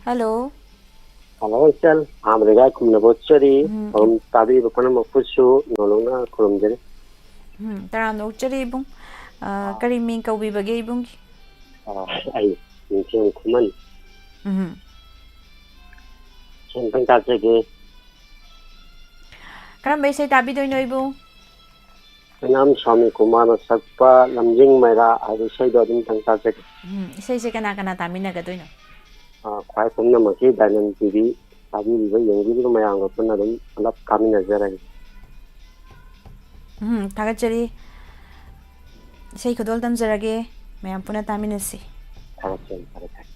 ꯍꯜꯂꯣ꯫ ꯍꯜꯂꯣ, ꯏꯆꯟ꯫ ꯑꯍꯥꯟꯕꯗ ꯏꯀꯥꯏ ꯈꯨꯝꯅꯕ ꯎꯠꯆꯔꯤ꯫ ꯎꯝ, ꯑꯗꯨꯝ ꯇꯥꯕꯤꯕ ꯄꯨꯝꯅꯃꯛꯄꯨꯁꯨ ꯅꯣꯂꯧꯅ ꯈꯨꯔꯨꯝꯖꯔꯤ꯫ ꯎꯝ, ꯇꯔꯥꯝꯅ ꯑꯣꯛꯆꯔꯤ, ꯏꯕꯨꯡ꯫ ꯑ, ꯑꯥ꯫ ꯀꯔꯤ ꯃꯤꯡ ꯀꯧꯕꯤꯕꯒꯦ, ꯏꯕꯨꯡꯒꯤ? ꯑ, ꯑꯩ ꯅꯤꯡꯊꯦꯝ ꯈꯨꯃꯟ꯫ ꯎꯝ꯫ ꯏꯁꯩ ꯑꯝꯇꯪ ꯇꯥꯖꯒꯦ꯫ ꯀꯔꯝꯕ ꯏꯁꯩ ꯇꯥꯕꯤꯗꯣꯏꯅꯣ, ꯏꯕꯨꯡ? ꯑꯣꯏꯅꯥꯝ ꯁ꯭ꯋꯥꯃꯤ ꯀꯨꯃꯥꯔꯅ ꯁꯛꯄ ꯂꯝꯖꯤꯡ ꯃꯩꯔꯥ ꯍꯥꯏꯕ ꯏꯁꯩꯗꯣ ꯑꯗꯨꯝꯇꯪ ꯇꯥꯖꯒꯦ꯫ ꯎꯝ, ꯏꯁꯩꯁꯦ ꯀꯅꯥ ꯀꯅꯥ ꯇꯥꯃꯤꯟꯅꯒꯗꯣꯏꯅꯣ? ꯑ, ꯈ꯭ꯋꯥꯏ ꯄꯨꯝꯅꯃꯛꯀꯤ ꯗꯥꯏꯃꯟ ꯇꯤ ꯚꯤ ꯇꯥꯕꯤꯔꯤꯕ, ꯌꯦꯡꯕꯤꯔꯤꯕ ꯃꯌꯥꯝꯒ ꯄꯨꯟꯅ ꯑꯗꯨꯝ ꯄꯨꯂꯞ ꯀꯥꯃꯤꯟꯅꯖꯔꯒꯦ꯫ ꯎꯝ, ꯊꯥꯒꯠꯆꯔꯤ꯫ ꯏꯁꯩ ꯈꯨꯗꯣꯜ ꯇꯝꯖꯔꯒꯦ, ꯃꯌꯥꯝ ꯄꯨꯟꯅ ꯇꯥꯃꯤꯟꯅꯁꯤ꯫ ꯊꯥꯒꯠꯆꯔꯤ, ꯊꯥꯒꯠꯆꯔꯤ꯫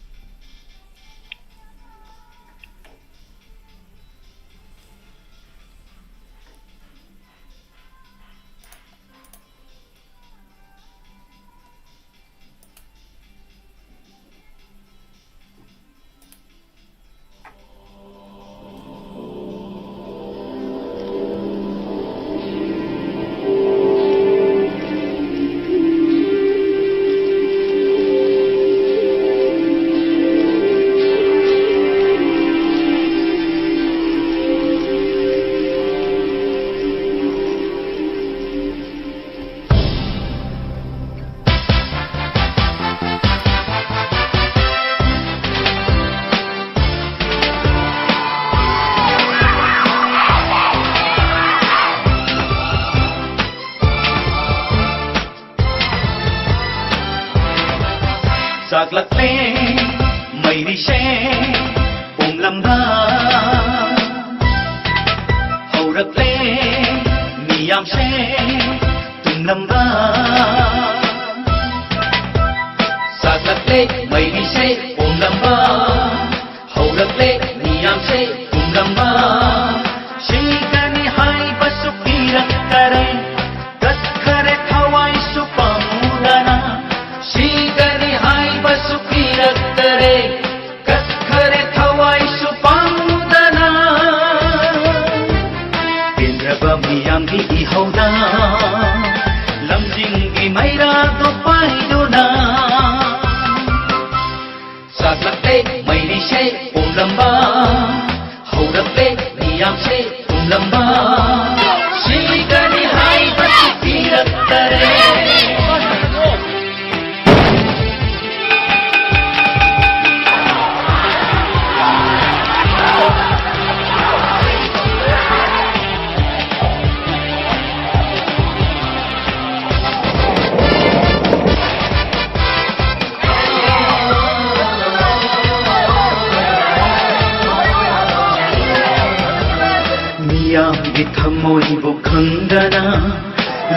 ꯆꯥꯛꯂꯛꯂꯦ ꯃꯩꯔꯤꯁꯦ ꯄꯣꯝꯂꯝꯕ, ꯍꯧꯔꯛꯂꯦ ꯃꯤꯌꯥꯝꯁꯦ ꯇꯨꯝꯂꯝꯕ꯫ ꯆꯥꯛꯂꯛꯂꯦ ꯃꯩꯔꯤꯁꯦ ꯄꯣꯝꯂꯝꯕ, ꯌꯥꯝꯒꯤ ꯊꯃꯣꯏꯕꯨ ꯈꯪꯗꯅ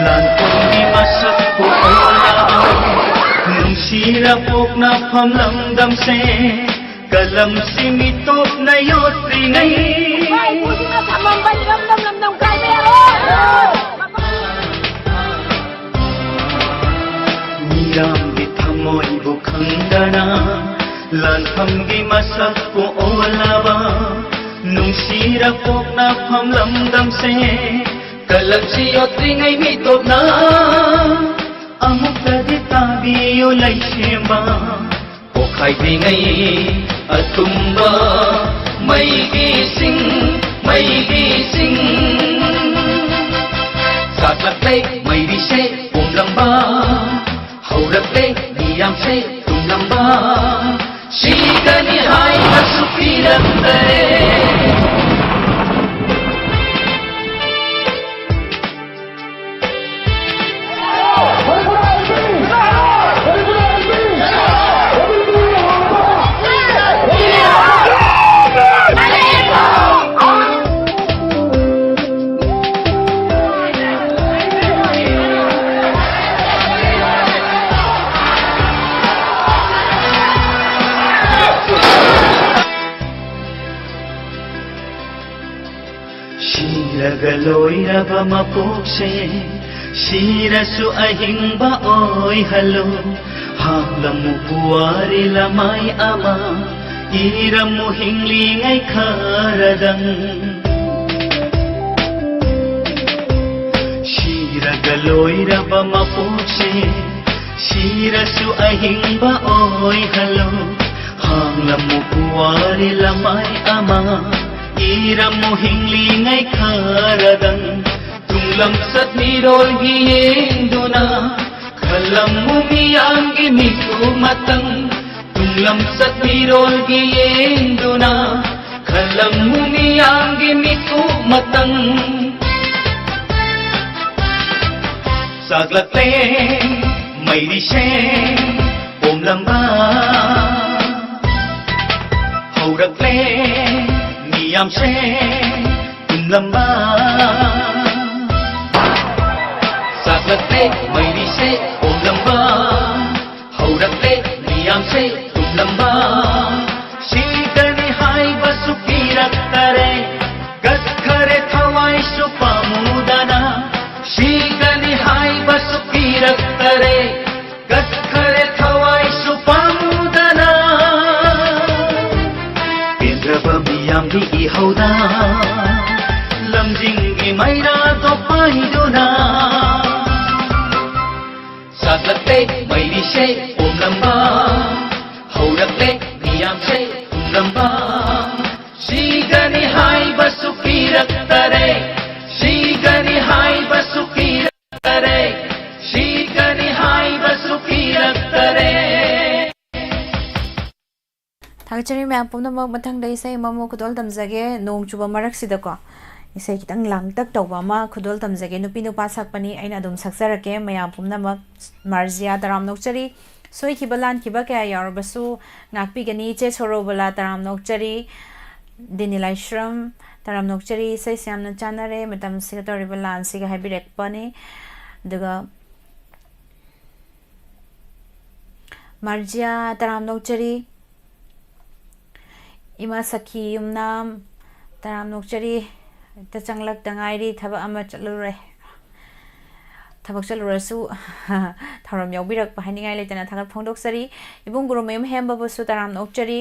ꯂꯥꯟꯐꯝꯒꯤ ꯃꯁꯛꯄꯨ ꯑꯣꯜꯂꯕ ꯅꯨꯡꯁꯤꯔ ꯄꯣꯛꯅꯐꯝ ꯂꯝꯗꯝꯁꯦ ꯀꯂꯝꯁꯤ ꯃꯤꯇꯣꯞꯅ ꯌꯣꯠꯇ꯭ꯔꯤꯉꯩ ꯏꯄꯥ ꯏꯄꯨꯁꯤꯡꯅ ꯊꯝꯃꯝꯕ ꯏꯔꯝꯗꯝ ꯂꯝꯗꯝ ꯀꯥꯏꯕ ꯌꯥꯔꯣꯏ꯫ ꯃꯤꯌꯥꯝꯒꯤ ꯊꯃꯣꯏꯕꯨ ꯈꯪꯗꯅ ꯂꯥꯟꯐꯝꯒꯤ ꯃꯁꯛꯄꯨ ꯑꯣꯜꯂꯕ ꯅꯨꯡꯁꯤꯔ ꯄꯣꯛꯅꯐꯝ ꯂꯝꯗꯝꯁꯦ ꯀꯂꯝꯁꯤ ꯌꯣꯠꯇ꯭ꯔꯤꯉꯩ ꯃꯤꯇꯣꯞꯅ ꯑꯃꯨꯛꯇꯗꯤ ꯇꯥꯕꯤꯌꯨ ꯂꯩꯁꯦꯝꯕ ꯄꯣꯛꯈꯥꯏꯗ꯭ꯔꯤꯉꯩ ꯑꯊꯨꯝꯕ ꯃꯩꯒꯤ ꯁꯤꯡ ꯃꯩꯒꯤ ꯁꯤꯡ ꯆꯥꯛꯂꯛꯂꯦ ꯃꯩꯔꯤꯁꯦ ꯄꯣꯝꯂꯝꯕ ꯍꯧꯔꯛꯂꯦ ꯃꯤꯌꯥꯝꯁꯦ ꯇꯨꯝꯂꯝꯕ ꯁꯤꯒꯅꯤ ꯍꯥꯏꯕꯁꯨ ꯄꯤꯔꯝꯗꯔꯦ꯫ ꯁꯤꯔꯒ ꯂꯣꯏꯔꯕ ꯃꯄꯣꯛꯁꯦ ꯁꯤꯔꯁꯨ ꯑꯍꯤꯡꯕ ꯑꯣꯏꯍꯜꯂꯨ꯫ ꯍꯥꯞꯂꯝꯃꯨ ꯄꯨꯋꯥꯔꯤ ꯂꯃꯥꯏ ꯑꯃ, ꯏꯔꯝꯃꯨ ꯍꯤꯡꯂꯤꯉꯩ ꯈꯔꯗꯪ꯫ ꯁꯤꯔꯒ ꯂꯣꯏꯔꯕ ꯃꯄꯣꯛꯁꯦ ꯁꯤꯔꯁꯨ ꯑꯍꯤꯡꯕ ꯑꯣꯏꯍꯜꯂꯨ꯫ ꯍꯥꯡꯂꯝꯃꯨ ꯄꯨꯋꯥꯔꯤ ꯂꯃꯥꯏ ꯑꯃ, ꯏꯔꯝꯃꯨ ꯍꯤꯡꯂꯤꯉꯩ ꯈꯔꯗꯪ꯫ ꯇꯨꯡꯂꯝꯆꯠ ꯃꯤꯔꯣꯜꯒꯤ ꯌꯦꯡꯗꯨꯅ ꯈꯜꯂꯝꯃꯨ ꯃꯤꯌꯥꯝꯒꯤ ꯃꯤꯀꯨꯞ ꯃꯇꯪ꯫ ꯇꯨꯡꯂꯝꯆꯠ ꯃꯤꯔꯣꯜꯒꯤ ꯌꯦꯡꯗꯨꯅ ꯈꯜꯂꯝꯃꯨ ꯃꯤꯌꯥꯝꯒꯤ ꯃꯤꯀꯨꯞ ꯃꯇꯪ꯫ ꯆꯥꯛꯂꯛꯂꯦ ꯃꯩꯔꯤꯁꯦ ꯄꯣꯝꯂꯝꯕ ꯍꯧꯔꯛꯂꯦ ꯃꯤꯌꯥꯝꯁꯦ ꯂꯝꯕ ꯆꯥꯛꯂꯛꯂꯦ ꯃꯩꯔꯤꯁꯦ ꯑꯣꯝꯂꯝꯕ ꯍꯧꯔꯛꯂꯦ ꯃꯤꯌꯥꯝꯁꯦ ꯇꯨꯝꯂꯝꯕ ꯁꯤꯒꯅꯤ ꯍꯥꯏꯕꯁꯨ ꯄꯤꯔꯛꯇꯔꯦ ꯀꯠꯈꯔꯦ ꯊꯋꯥꯏꯁꯨ ꯄꯥꯝꯃꯨꯗꯅ ꯁꯤꯒꯅꯤ ꯍꯥꯏꯕꯁꯨ ꯄꯤꯔꯛꯇꯔꯦ ꯀꯠꯈꯔꯦ ꯊꯋꯥꯏꯁꯨ ꯄꯥꯝꯃꯨꯗꯅ ꯄꯦꯟꯗ꯭ꯔꯕ ꯃꯤꯌꯥꯝꯒꯤ ꯏꯍꯧꯗ ꯂꯝꯖꯤꯡꯒꯤ ꯃꯩꯔꯥꯗꯣ ꯄꯥꯏꯗꯨꯅ ꯁꯥꯠꯂꯛꯂꯦ ꯃꯩꯔꯤꯁꯦ ꯑꯣꯝꯂꯝꯕ ꯍꯧꯔꯛꯂꯦ ꯃꯤꯌꯥꯝꯁꯦ ꯇꯨꯝꯂꯝꯕ ꯁꯤꯒꯅꯤ ꯍꯥꯏꯕꯁꯨ ꯄꯤꯔꯛꯇꯔꯦ ꯁꯤꯒꯅꯤ ꯍꯥꯏꯕꯁꯨ ꯄꯤꯔꯛꯇꯔꯦ ꯁꯤꯒꯅꯤ ꯍꯥꯏꯕꯁꯨ ꯄꯤꯔꯛꯇꯔꯦ ꯊꯥꯒꯠꯆꯔꯤ ꯃꯌꯥꯝ ꯄꯨꯝꯅꯃꯛ꯫ ꯃꯊꯪꯗ ꯏꯁꯩ ꯑꯃꯃꯨꯛ ꯈꯨꯗꯣꯜ ꯇꯝꯖꯒꯦ꯫ ꯅꯣꯡ ꯆꯨꯕ ꯃꯔꯛꯁꯤꯗꯀꯣ ꯏꯁꯩ ꯈꯤꯇꯪ ꯂꯥꯡꯇꯛ ꯇꯧꯕ ꯑꯃ ꯈꯨꯗꯣꯜ ꯇꯝꯖꯒꯦ꯫ ꯅꯨꯄꯤ ꯅꯨꯄꯥ ꯁꯛꯄꯅꯤ, ꯑꯩꯅ ꯑꯗꯨꯝ ꯁꯛꯆꯔꯛꯀꯦ꯫ ꯃꯌꯥꯝ ꯄꯨꯝꯅꯃꯛ ꯃꯥꯔꯖꯤꯌꯥ ꯇꯔꯥꯝ ꯅꯣꯛꯆꯔꯤ꯫ ꯁꯣꯏꯈꯤꯕ ꯂꯥꯟꯈꯤꯕ ꯀꯌꯥ ꯌꯥꯎꯔꯕꯁꯨ ꯉꯥꯛꯄꯤꯒꯅꯤ꯫ ꯏꯆꯦ ꯁꯣꯔꯣꯕꯂꯥ ꯇꯔꯥꯝ ꯅꯣꯛꯆꯔꯤ꯫ ꯗꯤꯅꯤ ꯂꯥꯏꯁ꯭ꯔꯝ ꯇꯔꯥꯝ ꯅꯣꯛꯆꯔꯤ꯫ ꯏꯁꯩꯁꯦ ꯌꯥꯝꯅ ꯆꯥꯟꯅꯔꯦ ꯃꯇꯝꯁꯤꯒ ꯇꯧꯔꯤꯕ ꯂꯥꯟꯁꯤꯒ ꯍꯥꯏꯕꯤꯔꯛꯄꯅꯤ꯫ ꯑꯗꯨꯒ ꯃꯥꯔꯖꯤꯌꯥ ꯇꯔꯥꯝ ꯅꯣꯛꯆꯔꯤ꯫ ꯏꯃꯥ ꯁꯈꯤ ꯌꯨꯝꯅꯥꯝ ꯇꯔꯥꯝ ꯅꯣꯛꯆꯔꯤ꯫ ꯍꯦꯛꯇ ꯆꯪꯂꯛꯇ ꯉꯥꯏꯔꯤ, ꯊꯕꯛ ꯑꯃ ꯆꯠꯂꯨꯔꯦ꯫ ꯊꯕꯛ ꯆꯠꯂꯨꯔꯁꯨ ꯊꯧꯔꯝ ꯌꯥꯎꯕꯤꯔꯛꯄ ꯍꯥꯏꯅꯤꯡꯉꯥꯏ ꯂꯩꯇꯅ ꯊꯥꯒꯠ ꯐꯣꯡꯗꯣꯛꯆꯔꯤ꯫ ꯏꯕꯨꯡ ꯒꯨꯔꯨꯃꯌꯨꯝ ꯍꯦꯝꯕꯕꯨꯁꯨ ꯇꯔꯥꯝ ꯅꯣꯛꯆꯔꯤ꯫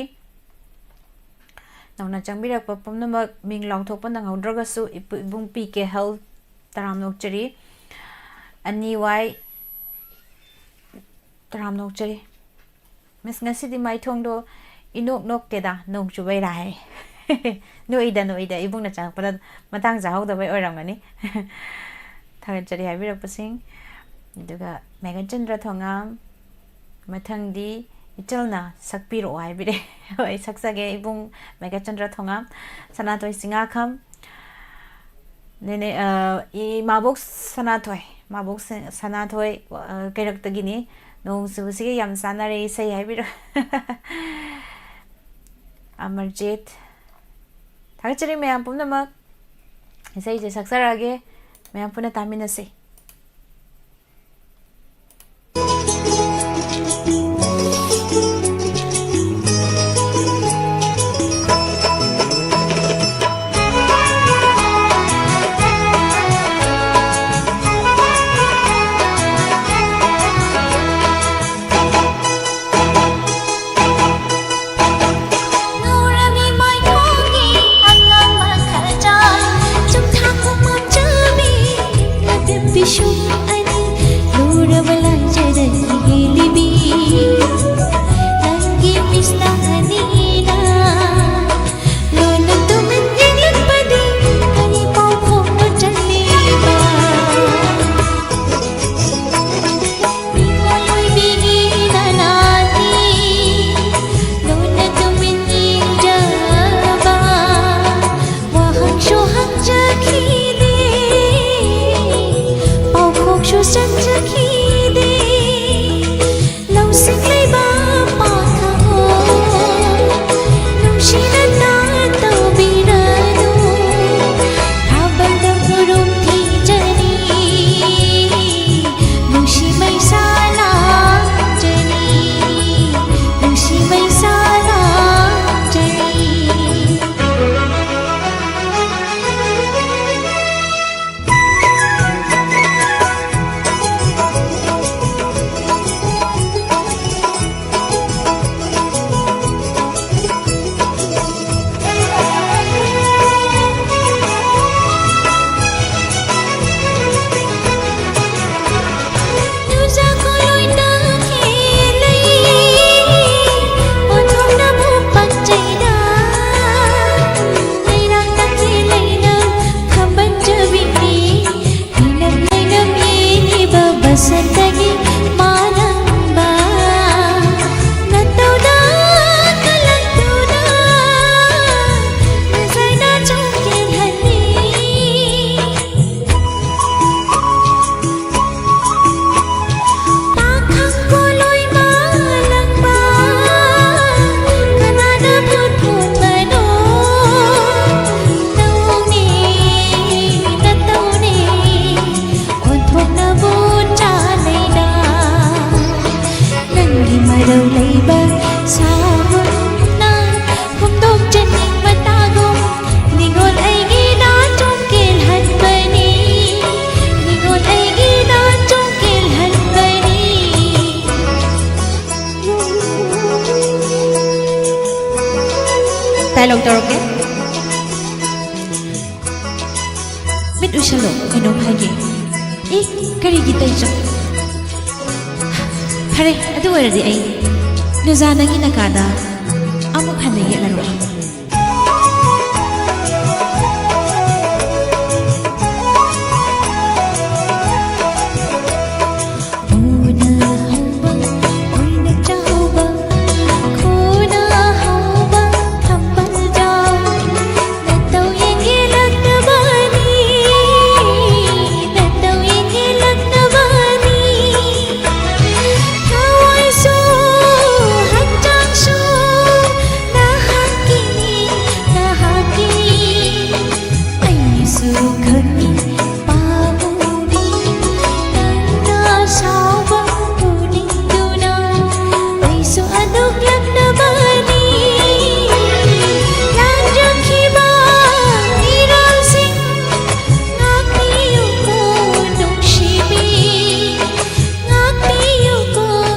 ꯅꯧꯅ ꯆꯪꯕꯤꯔꯛꯄ ꯄꯨꯝꯅꯃꯛ ꯃꯤꯡ ꯂꯥꯎꯊꯣꯛꯄ ꯅꯪꯍꯧꯗ꯭ꯔꯒꯁꯨ ꯏꯄꯨ-, ꯏꯕꯨꯡ ꯄꯤ ꯀꯦ ꯍꯦꯜ ꯇꯔꯥꯝ ꯅꯣꯛꯆꯔꯤ꯫ ꯑꯅꯤ ꯋꯥꯏ ꯇꯔꯥꯝ ꯅꯣꯛꯆꯔꯤ꯫ ꯃꯤꯁ, ꯉꯁꯤꯗꯤ ꯃꯥꯏꯊꯣꯡꯗꯣ ꯏꯅꯣꯛ ꯅꯣꯛꯇꯦꯗ, ꯅꯣꯡ ꯆꯨꯕꯩꯔꯥ ꯍꯥꯏ꯫ ꯅꯣꯛꯏꯗ, ꯅꯣꯛꯏꯗ, ꯏꯕꯨꯡꯅ ꯆꯪꯉꯛꯄꯗ ꯃꯇꯥꯡ ꯆꯥꯍꯧꯗꯕꯩ ꯑꯣꯏꯔꯝꯒꯅꯤ꯫ ꯊꯥꯒꯠꯆꯔꯤ ꯍꯥꯏꯕꯤꯔꯛꯄꯁꯤꯡ꯫ ꯑꯗꯨꯒ ꯃꯦꯘꯆꯟꯗ꯭ꯔ ꯊꯣꯉꯥꯝ, ꯃꯊꯪꯗꯤ ꯏꯆꯜꯅ ꯁꯛꯄꯤꯔꯛꯑꯣ ꯍꯥꯏꯕꯤꯔꯛꯑꯦ꯫ ꯍꯣꯏ, ꯑꯩ ꯁꯛꯆꯒꯦ, ꯏꯕꯨꯡ ꯃꯦꯘꯆꯟꯗ꯭ꯔ ꯊꯣꯉꯥꯝ, ꯁꯅꯥꯇꯣꯏ ꯆꯤꯡꯉꯥꯈꯝ, ꯅꯦꯅꯦ, ꯑ, ꯏꯃꯥꯕꯣꯛ ꯁꯅꯥꯊꯣꯏ, ꯃꯥꯕꯣꯛ ꯁ-, ꯁꯅꯥꯊꯣꯏ, ꯑ, ꯀꯩꯔꯛꯇꯒꯤꯅꯤ꯫ ꯅꯣꯡ ꯆꯨꯕꯁꯤꯒ ꯌꯥꯝ ꯆꯥꯟꯅꯔꯦ ꯏꯁꯩ ꯍꯥꯏꯕꯤꯔꯣ꯫ ꯑꯃꯔꯖꯤꯠ꯫ ꯊꯥꯒꯠꯆꯔꯤ ꯃꯌꯥꯝ ꯄꯨꯝꯅꯃꯛ꯫ ꯏꯁꯩꯁꯦ ꯁꯛꯆꯔꯛꯑꯒꯦ, ꯃꯌꯥꯝ ꯄꯨꯟꯅ ꯇꯥꯃꯤꯟꯅꯁꯤ꯫ ꯇꯧꯔꯛꯀꯦ꯫ ꯃꯤꯠ ꯎꯏꯁꯜꯂꯣ, ꯀꯩꯅꯣꯝ ꯍꯥꯏꯒꯦ꯫ ꯑꯦ, ꯀꯔꯤꯒꯤ ꯇꯩ ꯆꯞ-, ꯐꯔꯦ, ꯑꯗꯨ ꯑꯣꯏꯔꯗꯤ ꯑꯩ ꯅꯨꯖꯥ ꯅꯪꯒꯤ ꯅꯀꯥꯗ ꯑꯃꯨꯛ ꯍꯟꯅ ꯌꯦꯠꯂꯔꯣꯏ꯫ ꯎꯅ ꯍꯧꯕ, ꯎꯏꯅ ꯆꯥꯎꯕ, ꯈꯨꯅ ꯍꯧꯕ ꯊꯝꯕꯥꯜꯖꯥꯎ꯫ ꯅꯇꯧ ꯌꯦꯡꯒꯦꯂꯛꯇꯕꯅꯤ, ꯅꯇꯧ ꯌꯦꯡꯒꯦꯂꯛꯇꯕꯅꯤ꯫ ꯊꯋꯥꯏꯁꯨ ꯍꯛꯆꯥꯡꯁꯨ ꯅꯍꯥꯛꯀꯤꯅꯤ, ꯅꯍꯥꯛꯀꯤꯅꯤ꯫ ꯑꯩꯁꯨ ꯈꯪꯏ ꯄꯥꯝꯃꯨꯕꯤ, ꯅꯪꯅ ꯁꯥꯎꯕ ꯎꯅꯤꯡꯗꯨꯅ ꯑꯩꯁꯨ ꯑꯗꯨꯛ ꯂꯛꯅꯕꯅꯤ꯫ ꯂꯥꯟꯖꯈꯤꯕ ꯏꯔꯥꯜꯁꯤꯡ ꯉꯥꯛꯄꯤꯌꯨꯀꯣ ꯅꯨꯡꯁꯤꯕꯤ, ꯉꯥꯛꯄꯤꯌꯨꯀꯣ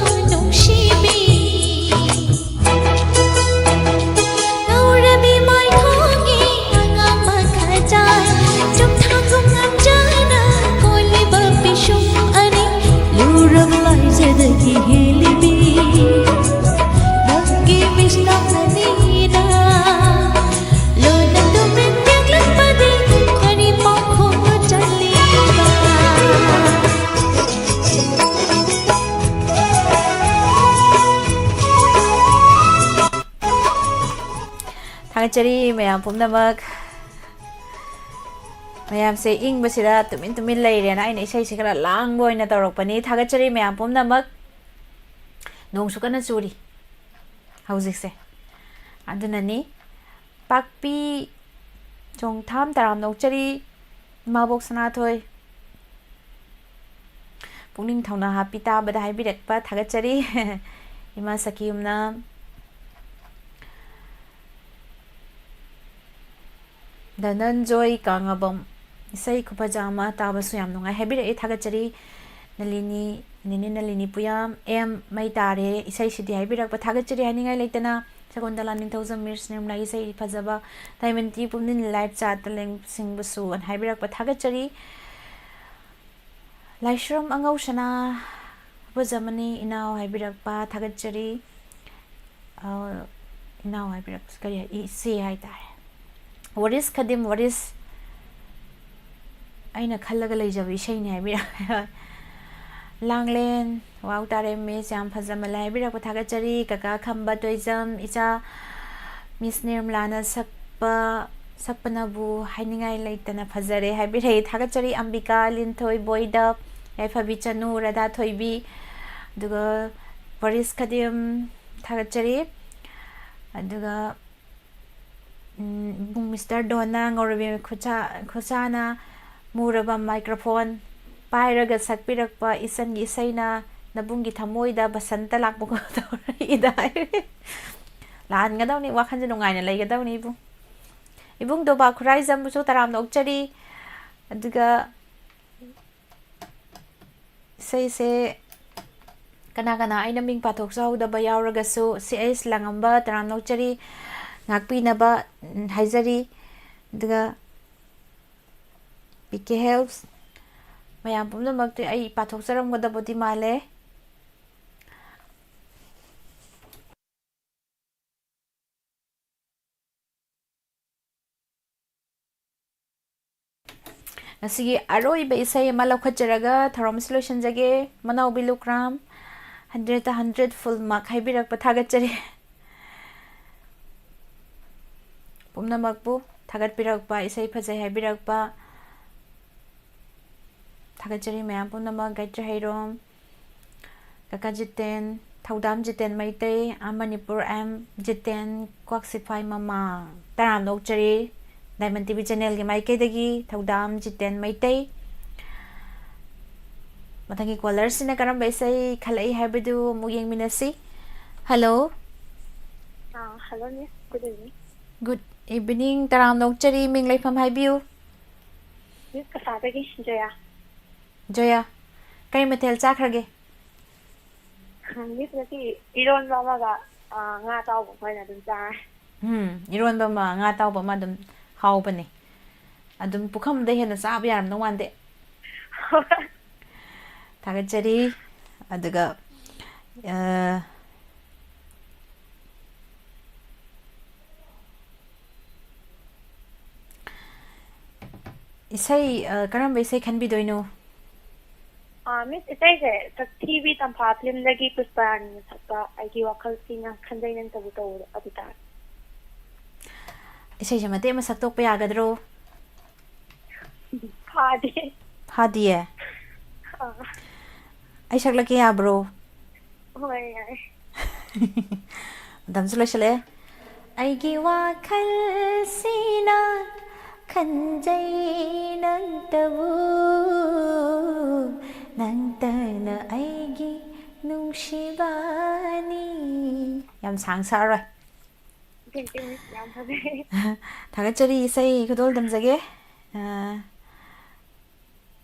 ꯅꯨꯡꯁꯤꯕꯤ꯫ ꯉꯧꯔꯕꯤ ꯃꯥꯏꯊꯣꯡꯒꯤ ꯑꯉꯥꯡꯕ ꯈꯖꯥꯏ, ꯆꯨꯝꯊꯥꯒꯨꯝ ꯉꯝꯖꯅ ꯀꯣꯜꯂꯤꯕ ꯄꯤꯁꯨꯝ ꯑꯅꯤ, ꯂꯨꯔꯕ ꯂꯥꯏꯖꯗꯒꯤ ꯍꯦꯜꯂꯤꯕꯤ ꯅꯪꯒꯤ ꯃꯤꯠꯁꯅꯥ ꯑꯅꯤꯅ ꯂꯣꯟꯅ ꯇꯨꯃꯤꯟ ꯌꯦꯡꯂꯛꯄꯗꯤ ꯀꯔꯤ ꯄꯥꯎꯈꯨꯝ ꯆꯜꯂꯤꯕ? ꯊꯥꯒꯠꯆꯔꯤ ꯃꯌꯥꯝ ꯄꯨꯝꯅꯃꯛ꯫ ꯃꯌꯥꯝꯁꯦ ꯏꯪꯕꯁꯤꯗ ꯇꯨꯃꯤꯟ ꯇꯨꯃꯤꯟ ꯂꯩꯔꯦꯅ ꯑꯩꯅ ꯏꯁꯩꯁꯦ ꯈꯔ ꯂꯥꯡꯕ ꯑꯣꯏꯅ ꯇꯧꯔꯛꯄꯅꯤ꯫ ꯊꯥꯒꯠꯆꯔꯤ ꯃꯌꯥꯝ ꯄꯨꯝꯅꯃꯛ꯫ ꯅꯣꯡꯁꯨ ꯀꯟꯅ ꯆꯨꯔꯤ ꯍꯧꯖꯤꯛꯁꯦ, ꯑꯗꯨꯅꯅꯤ꯫ ꯄꯥꯛꯄꯤ ꯆꯣꯡꯊꯥꯝ ꯇꯔꯥꯝꯅ ꯑꯣꯛꯆꯔꯤ꯫ ꯏꯃꯥꯕꯣꯛ ꯁꯅꯥꯊꯣꯏ, ꯄꯨꯛꯅꯤꯡ ꯊꯧꯅꯥ ꯍꯥꯞꯄꯤ ꯇꯥꯕꯗ ꯍꯥꯏꯕꯤꯔꯛꯄ ꯊꯥꯒꯠꯆꯔꯤ꯫ ꯏꯃꯥ ꯁꯈꯤꯌꯨꯝꯅ꯫ ꯙꯅꯟꯖꯣꯏ ꯀꯥꯉꯕꯝ, ꯏꯁꯩ ꯈꯨꯐꯖ ꯑꯃ ꯇꯥꯕꯁꯨ ꯌꯥꯝ ꯅꯨꯡꯉꯥꯏ ꯍꯥꯏꯕꯤꯔꯛꯏ, ꯊꯥꯒꯠꯆꯔꯤ꯫ ꯅꯂꯤꯅꯤ, ꯅꯦꯅꯦ ꯅꯂꯤꯅꯤ ꯄꯨꯌꯥꯝ, ꯑꯦꯝ ꯃꯩ ꯇꯥꯔꯦ ꯏꯁꯩꯁꯤꯗꯤ ꯍꯥꯏꯕꯤꯔꯛꯄ, ꯊꯥꯒꯠꯆꯔꯤ ꯍꯥꯏꯅꯤꯡꯉꯥꯏ ꯂꯩꯇꯅ꯫ ꯒꯣꯟꯗꯂꯥ ꯅꯤꯡꯊꯧꯖꯝ, ꯃꯤꯁ ꯅꯤꯔꯃꯂꯥ, ꯏꯁꯩ ꯐꯖꯕ ꯗꯥꯏꯃꯟ ꯇꯤ ꯄꯨꯝꯅꯤꯟ ꯂꯥꯏꯞ ꯆꯥꯠꯇ ꯂꯦꯡꯁꯤꯡꯕꯁꯨ ꯍꯥꯏꯕꯤꯔꯛꯄ ꯊꯥꯒꯠꯆꯔꯤ꯫ ꯂꯥꯏꯁ꯭ꯔꯝ ꯑꯉꯧꯁꯅꯥ ꯍꯥꯞꯄꯖꯃꯅꯤ ꯏꯅꯥꯎ ꯍꯥꯏꯕꯤꯔꯛꯄ ꯊꯥꯒꯠꯆꯔꯤ꯫ ꯑ, ꯏꯅꯥꯎ ꯍꯥꯏꯕꯤꯔꯛꯄꯁꯤ ꯀꯔꯤ ꯍꯥꯏ? ꯏꯆꯦ ꯍꯥꯏꯇꯥꯔꯦ꯫ ꯋꯥꯔꯤꯁ ꯈꯗꯤꯝ, ꯋꯥꯔꯤꯁ, ꯑꯩꯅ ꯈꯜꯂꯒ ꯂꯩꯖꯕ ꯏꯁꯩꯅꯤ ꯍꯥꯏꯕꯤꯔꯛꯑꯦ꯫ ꯂꯥꯡꯂꯦꯟ, ꯋꯥꯎ ꯇꯥꯔꯦ ꯃꯤꯁ, ꯌꯥꯝ ꯐꯖꯃꯜꯂꯦ ꯍꯥꯏꯕꯤꯔꯛꯄ ꯊꯥꯒꯠꯆꯔꯤ꯫ ꯀꯀꯥ ꯈꯝꯕ ꯇꯣꯏꯖꯝ, ꯏꯆꯥ ꯃꯤꯁ ꯅꯤꯔꯃꯂꯥꯅ ꯁꯛꯄ, ꯁꯛꯄꯅꯕꯨ ꯍꯥꯏꯅꯤꯡꯉꯥꯏ ꯂꯩꯇꯅ ꯐꯖꯔꯦ ꯍꯥꯏꯕꯤꯔꯛꯏ꯫ ꯊꯥꯒꯠꯆꯔꯤ꯫ ꯑꯝꯕꯤꯀꯥ ꯂꯤꯟꯊꯣꯏ ꯕꯣꯏꯗ, ꯌꯥꯏꯐꯕꯤ ꯆꯅꯨ, ꯔꯥꯙꯥ ꯊꯣꯏꯕꯤ, ꯑꯗꯨꯒ ꯄꯔꯤꯁ ꯈꯗꯤꯝ ꯊꯥꯒꯠꯆꯔꯤ꯫ ꯑꯗꯨꯒ, ꯎꯝ, ꯏꯕꯨꯡ ꯃꯤꯁꯇꯔ ꯗꯣꯟꯅ ꯉꯧꯔꯕꯤ ꯈꯨꯠꯁꯥ-, ꯈꯨꯠꯁꯥꯅ ꯃꯨꯔꯕ ꯃꯥꯏꯀ꯭ꯔꯣꯐꯣꯟ ꯄꯥꯏꯔꯒ ꯁꯛꯄꯤꯔꯛꯄ ꯏꯆꯟꯒꯤ ꯏꯁꯩꯅ ꯅꯕꯨꯡꯒꯤ ꯊꯃꯣꯏꯗ ꯕꯁꯟꯇ ꯂꯥꯛꯄꯒꯨꯝ ꯇꯧꯔꯛꯏꯗ ꯍꯥꯏꯔꯦ꯫ ꯂꯥꯛꯍꯟꯒꯗꯧꯅꯤ, ꯋꯥꯈꯜꯁꯦ ꯅꯨꯡꯉꯥꯏꯅ ꯂꯩꯒꯗꯧꯅꯤ ꯏꯕꯨꯡ꯫ ꯏꯕꯨꯡ ꯗꯣꯕꯥ ꯈꯨꯔꯥꯏꯖꯝꯕꯨꯁꯨ ꯇꯔꯥꯝꯅ ꯑꯣꯛꯆꯔꯤ꯫ ꯑꯗꯨꯒ ꯏꯁꯩꯁꯦ ꯀꯅꯥ ꯀꯅꯥ ꯑꯩꯅ ꯃꯤꯡ ꯄꯥꯊꯣꯛꯆꯍꯧꯗꯕ ꯌꯥꯎꯔꯒꯁꯨ, ꯁꯤ ꯑꯩꯁ ꯂꯥꯡꯉꯝꯕ ꯇꯔꯥꯝꯅ ꯑꯣꯛꯆꯔꯤ, ꯉꯥꯛꯄꯤꯅꯕ, ꯎꯝ, ꯍꯥꯏꯖꯔꯤ꯫ ꯑꯗꯨꯒ ꯄꯤ ꯀꯦ ꯍꯦꯜꯞꯁ, ꯃꯌꯥꯝ ꯄꯨꯝꯅꯃꯛꯇꯤ ꯑꯩ ꯄꯥꯊꯣꯛꯆꯔꯝꯒꯗꯕꯗꯤ ꯃꯥꯜꯂꯦ꯫ ꯉꯁꯤꯒꯤ ꯑꯔꯣꯏꯕ ꯏꯁꯩ ꯑꯃ ꯂꯧꯈꯠꯆꯔꯒ ꯊꯧꯔꯝ ꯑꯁꯤ ꯂꯣꯏꯁꯤꯟꯖꯒꯦ꯫ ꯃꯅꯥꯎꯕꯤ ꯂꯨꯀ꯭ꯔꯥꯝ, ꯍꯟꯗ꯭ꯔꯦꯠꯇ ꯍꯟꯗ꯭ꯔꯦꯠ ꯐꯨꯜ ꯃꯥꯔꯛ ꯍꯥꯏꯕꯤꯔꯛꯄ ꯊꯥꯒꯠꯆꯔꯤ꯫ ꯄꯨꯝꯅꯃꯛꯄꯨ ꯊꯥꯒꯠꯄꯤꯔꯛꯄ, ꯏꯁꯩ ꯐꯖꯩ ꯍꯥꯏꯕꯤꯔꯛꯄ ꯊꯥꯒꯠꯆꯔꯤ ꯃꯌꯥꯝ ꯄꯨꯝꯅꯃꯛ꯫ ꯒꯥꯌꯇ꯭ꯔꯤ ꯍꯩꯔꯣꯝ, ꯀꯀꯥ ꯖꯤꯇꯦꯟ, ꯊꯧꯗꯥꯝ ꯖꯤꯇꯦꯟ ꯃꯩꯇꯩ, ꯑꯥ ꯃꯅꯤꯄꯨꯔ ꯑꯦꯝ ꯖꯤꯇꯦꯟ, ꯀ꯭ꯋꯥꯛꯁꯤꯐꯥꯏ ꯃꯃꯥꯡ꯫ ꯇꯔꯥꯝꯅ ꯑꯣꯛꯆꯔꯤ ꯗꯥꯏꯃꯟ ꯇꯤ ꯚꯤ ꯆꯦꯅꯦꯜꯒꯤ ꯃꯥꯏꯀꯩꯗꯒꯤ ꯊꯧꯗꯥꯝ ꯖꯤꯇꯦꯟ ꯃꯩꯇꯩ꯫ ꯃꯊꯪꯒꯤ ꯀꯣꯂꯔꯁꯤꯅ ꯀꯔꯝꯕ ꯏꯁꯩ ꯈꯜꯂꯛꯏ ꯍꯥꯏꯕꯗꯨ ꯑꯃꯨꯛ ꯌꯦꯡꯃꯤꯟꯅꯁꯤ꯫ Hello. Ah, hello, miss. Good evening. Good evening. ꯇꯔꯥꯝꯅ ꯑꯣꯛꯆꯔꯤ꯫ ꯃꯤꯡ ꯂꯩꯐꯝ ꯍꯥꯏꯕꯤꯌꯨ꯫ ꯃꯤꯁ ꯀꯁꯥꯔꯗꯒꯤ ꯖꯣꯌꯥ꯫ ꯖꯣꯌꯥ, ꯀꯔꯤ ꯃꯊꯦꯜ ꯆꯥꯈ꯭ꯔꯒꯦ? ꯃꯤꯁ, ꯉꯁꯤ ꯏꯔꯣꯟꯕ ꯑꯃꯒ ꯑꯥ, ꯉꯥ ꯑꯇꯥꯎꯕ ꯑꯩꯈꯣꯏꯅ ꯑꯗꯨꯝ ꯆꯥꯔꯦ꯫ ꯎꯝ, ꯏꯔꯣꯟꯕ ꯑꯃ, ꯉꯥ ꯑꯇꯥꯎꯕ ꯑꯃ ꯑꯗꯨꯝ ꯍꯥꯎꯕꯅꯦ꯫ ꯑꯗꯨꯝ ꯄꯨꯈꯝꯗ ꯍꯦꯟꯅ ꯆꯥꯕ ꯌꯥꯔꯝꯗꯧ ꯃꯥꯟꯗꯦ꯫ ꯊꯥꯒꯠꯆꯔꯤ꯫ ꯑꯗꯨꯒ, ꯑ, ꯏꯁꯩ, ꯑ, ꯀꯔꯝꯕ ꯏꯁꯩ ꯈꯟꯕꯤꯗꯣꯏꯅꯣ? ꯑꯥ, ꯃꯤꯁ, ꯏꯁꯩꯁꯦ ꯁꯛꯊꯤꯕꯤ ꯇꯝꯐꯥ ꯐꯤꯂꯝꯗꯒꯤ ꯄꯨꯁꯄꯥꯔꯥꯅꯤꯅ ꯁꯛꯄ ꯑꯩꯒꯤ ꯋꯥꯈꯜꯁꯤꯅ ꯈꯟꯖꯩ ꯅꯪꯇꯕꯨ ꯇꯧꯕꯗꯣ ꯑꯗꯨ ꯇꯥꯔꯦ꯫ ꯏꯁꯩꯁꯦ ꯃꯇꯦꯛ ꯑꯃ ꯁꯛꯇꯣꯛꯄ ꯌꯥꯒꯗ꯭ꯔꯣ? ꯐꯥꯗꯦ꯫ ꯐꯥꯗꯤꯌꯦ? ꯑꯥ, ꯑꯩ ꯁꯛꯂꯛꯀꯦ ꯌꯥꯕ꯭ꯔꯣ? ꯍꯣꯏ, ꯌꯥꯏ꯫ ꯃꯇꯝꯁꯨ ꯂꯣꯏꯁꯤꯜꯂꯛꯑꯦ꯫ ꯑꯩꯒꯤ ꯋꯥꯈꯜꯁꯤꯅ ꯈꯟꯖꯩ ꯅꯪꯇꯕꯨ, ꯅꯪꯇꯅ ꯑꯩꯒꯤ ꯅꯨꯡꯁꯤꯕꯅꯤ꯫ ꯌꯥꯝ ꯁꯥꯡ ꯁꯛꯑꯔꯣꯏ꯫ Thank you, ꯃꯤꯁ, ꯌꯥꯝ ꯐꯖꯩ꯫ ꯊꯥꯒꯠꯆꯔꯤ꯫ ꯏꯁꯩ ꯈꯨꯗꯣꯜ ꯇꯝꯖꯒꯦ꯫ ꯑ,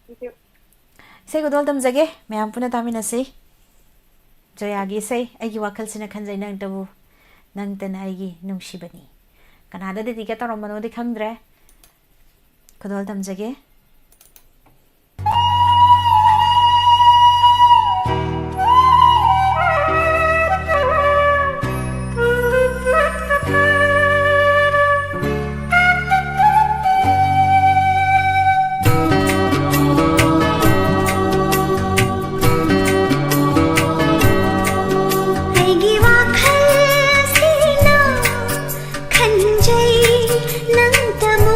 Thank you꯫ ꯏꯁꯩ ꯈꯨꯗꯣꯜ ꯇꯝꯖꯒꯦ꯫ ꯃꯌꯥꯝ ꯄꯨꯟꯅ ꯇꯥꯃꯤꯟꯅꯁꯤ꯫ ꯖꯣꯌꯥꯒꯤ ꯏꯁꯩ ꯑꯩꯒꯤ ꯋꯥꯈꯜꯁꯤꯅ ꯈꯟꯖꯩ ꯅꯪꯇꯕꯨ, ꯅꯪꯇꯅ ꯑꯩꯒꯤ ꯅꯨꯡꯁꯤꯕꯅꯤ꯫ ꯀꯅꯥꯗ dedicate ꯇꯧꯔꯝꯕꯅꯣꯗꯤ ꯈꯪꯗ꯭ꯔꯦ꯫ ꯈꯨꯗꯣꯜ ꯇꯝꯖꯒꯦ꯫ ꯑꯩꯒꯤ ꯋꯥꯈꯜꯁꯤꯅ ꯈꯟꯖꯩ ꯅꯪꯇꯕꯨ,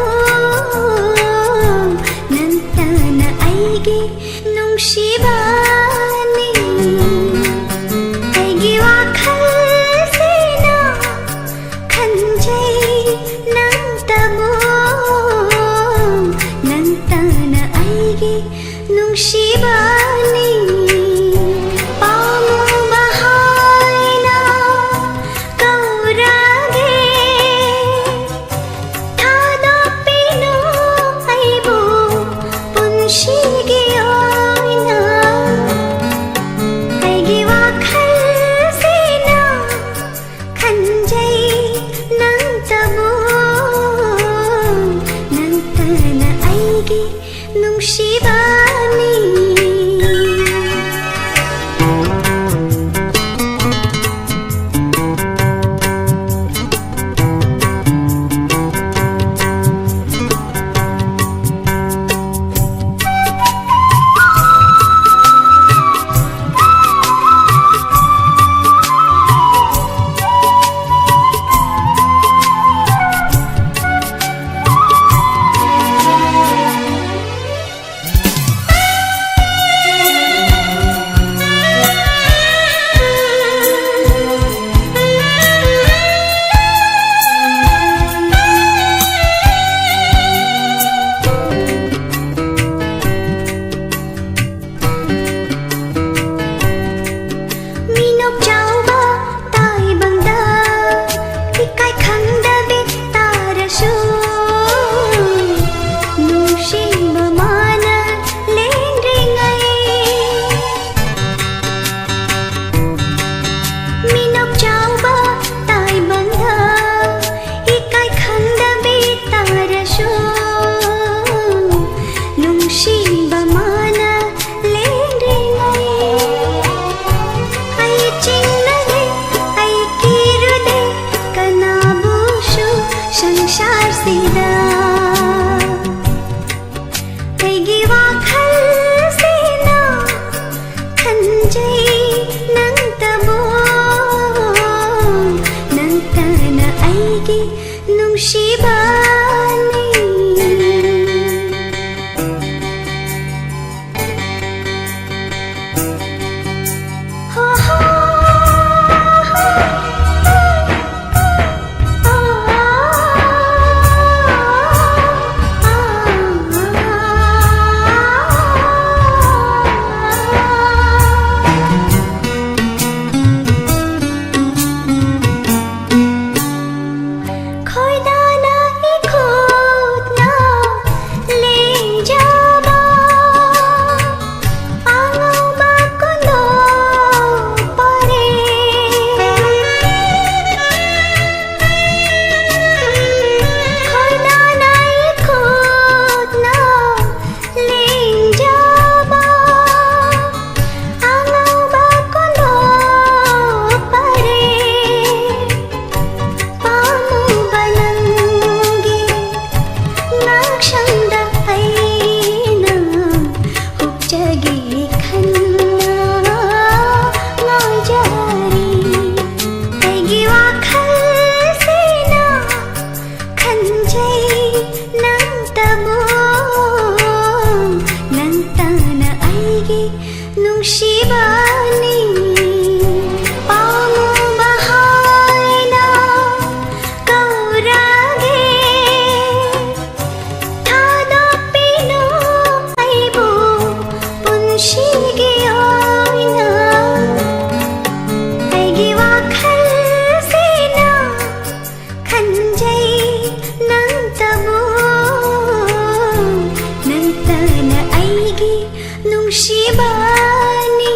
ꯅꯨꯡꯁꯤꯕꯅꯤ,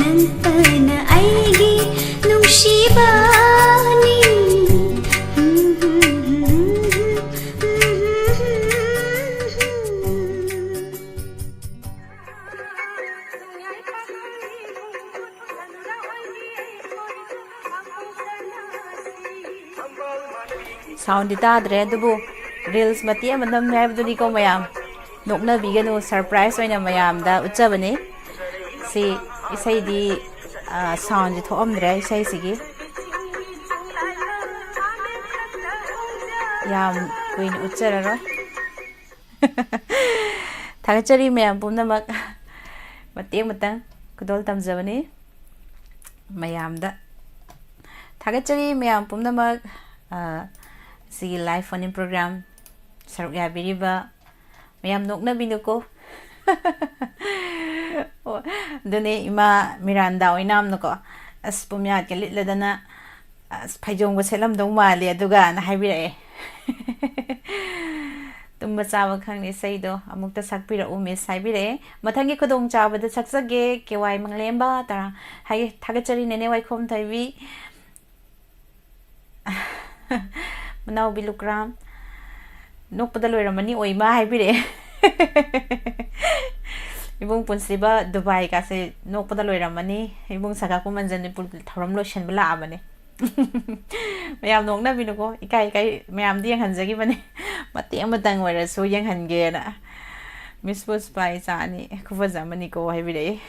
ꯅꯪꯇꯅ ꯑꯩꯒꯤ ꯅꯨꯡꯁꯤꯕꯅꯤ꯫ Soundꯗꯤ ꯇꯥꯗ꯭ꯔꯦ, ꯑꯗꯨꯕꯨ reels ꯃꯇꯦꯛ ꯑꯃ ꯅꯝꯃꯦ ꯍꯥꯏꯕꯗꯨꯅꯤꯀꯣ ꯃꯌꯥꯝ꯫ ꯅꯣꯛꯅꯕꯤꯒꯅꯨ, surprise ꯑꯣꯏꯅ ꯃꯌꯥꯝꯗ ꯎꯠꯆꯕꯅꯤ꯫ ꯁꯤ ꯏꯁꯩꯗꯤ, ꯑ, soundꯁꯤ ꯊꯣꯛꯑꯝꯗ꯭ꯔꯦ ꯏꯁꯩꯁꯤꯒꯤ꯫ ꯌꯥꯝ ꯀꯨꯏꯅ ꯎꯠꯆꯔꯔꯣꯏ꯫ ꯊꯥꯒꯠꯆꯔꯤ ꯃꯌꯥꯝ ꯄꯨꯝꯅꯃꯛ꯫ ꯃꯇꯦꯛ ꯑꯃꯇꯪ ꯈꯨꯗꯣꯜ ꯇꯝꯖꯕꯅꯤ ꯃꯌꯥꯝꯗ꯫ ꯊꯥꯒꯠꯆꯔꯤ ꯃꯌꯥꯝ ꯄꯨꯝꯅꯃꯛ꯫ ꯑ, ꯁꯤꯒꯤ live phone-in program ꯁꯔꯨꯛ ꯌꯥꯕꯤꯔꯤꯕ ꯃꯌꯥꯝ ꯅꯣꯛꯅꯕꯤꯅꯨꯀꯣ꯫ ꯑꯣ, ꯑꯗꯨꯅꯦ ꯏꯃꯥ ꯃꯤꯔꯥꯟꯗꯥ ꯑꯣꯏꯅꯥꯝꯅꯀꯣ, "ꯑꯁ, ꯄꯨꯝꯌꯥꯠꯀ ꯂꯤꯠꯂꯗꯅ, ꯑꯁ, ꯐꯩꯖꯣꯝꯒ ꯁꯦꯠꯂꯝꯗꯧ ꯃꯥꯜꯂꯦ ꯑꯗꯨꯒ"ꯅ ꯍꯥꯏꯕꯤꯔꯛꯑꯦ꯫ "ꯇꯨꯝꯕ ꯆꯥꯕ ꯈꯪꯗꯦ, ꯏꯁꯩꯗꯣ ꯑꯃꯨꯛꯇ ꯁꯛꯄꯤꯔꯛꯎ ꯃꯤꯁ" ꯍꯥꯏꯕꯤꯔꯛꯑꯦ꯫ ꯃꯊꯪꯒꯤ ꯈꯨꯗꯣꯡꯆꯥꯕꯗ ꯁꯛꯆꯒꯦ꯫ ꯀꯦ ꯋꯥꯏ ꯃꯪꯂꯦꯝꯕ ꯇꯔꯥ ꯍꯥꯏꯒꯦ꯫ ꯊꯥꯒꯠꯆꯔꯤ ꯅꯦꯅꯦ ꯋꯥꯏꯈꯣꯝ ꯊꯣꯏꯕꯤ꯫ ꯃꯅꯥꯎꯕꯤ ꯂꯨꯀ꯭ꯔꯥꯝ, "ꯅꯣꯛꯄꯗ ꯂꯣꯏꯔꯝꯃꯅꯤ ꯑꯣꯏꯃꯥ" ꯍꯥꯏꯕꯤꯔꯛꯑꯦ꯫ ꯏꯕꯨꯡ ꯄꯨꯟꯁꯤꯕ ꯗꯨꯕꯥꯏꯒꯥꯁꯦ ꯅꯣꯛꯄꯗ ꯂꯣꯏꯔꯝꯃꯅꯤ꯫ ꯏꯕꯨꯡ ꯁꯒꯥ ꯀꯨꯃꯟꯖꯟ ꯄꯨ-, ꯊꯧꯔꯝ ꯂꯣꯏꯁꯤꯟꯕ ꯂꯥꯛꯑꯕꯅꯦ꯫ ꯃꯌꯥꯝ ꯅꯣꯛꯅꯕꯤꯅꯨꯀꯣ, ꯏꯀꯥꯏ ꯏꯀꯥꯏ ꯃꯌꯥꯝꯗꯤ ꯌꯦꯡꯍꯟꯖꯈꯤꯕꯅꯦ꯫ ꯃꯇꯦꯛ ꯑꯃꯇꯪ ꯑꯣꯏꯔꯁꯨ ꯌꯦꯡꯍꯟꯒꯦꯅ꯫ "ꯃꯤꯁ ꯄꯨꯁꯄꯥ ꯏꯆꯥ ꯑꯅꯤ ꯈꯨꯐꯖ ꯑꯃꯅꯤꯀꯣ" ꯍꯥꯏꯕꯤꯔꯛꯑꯦ꯫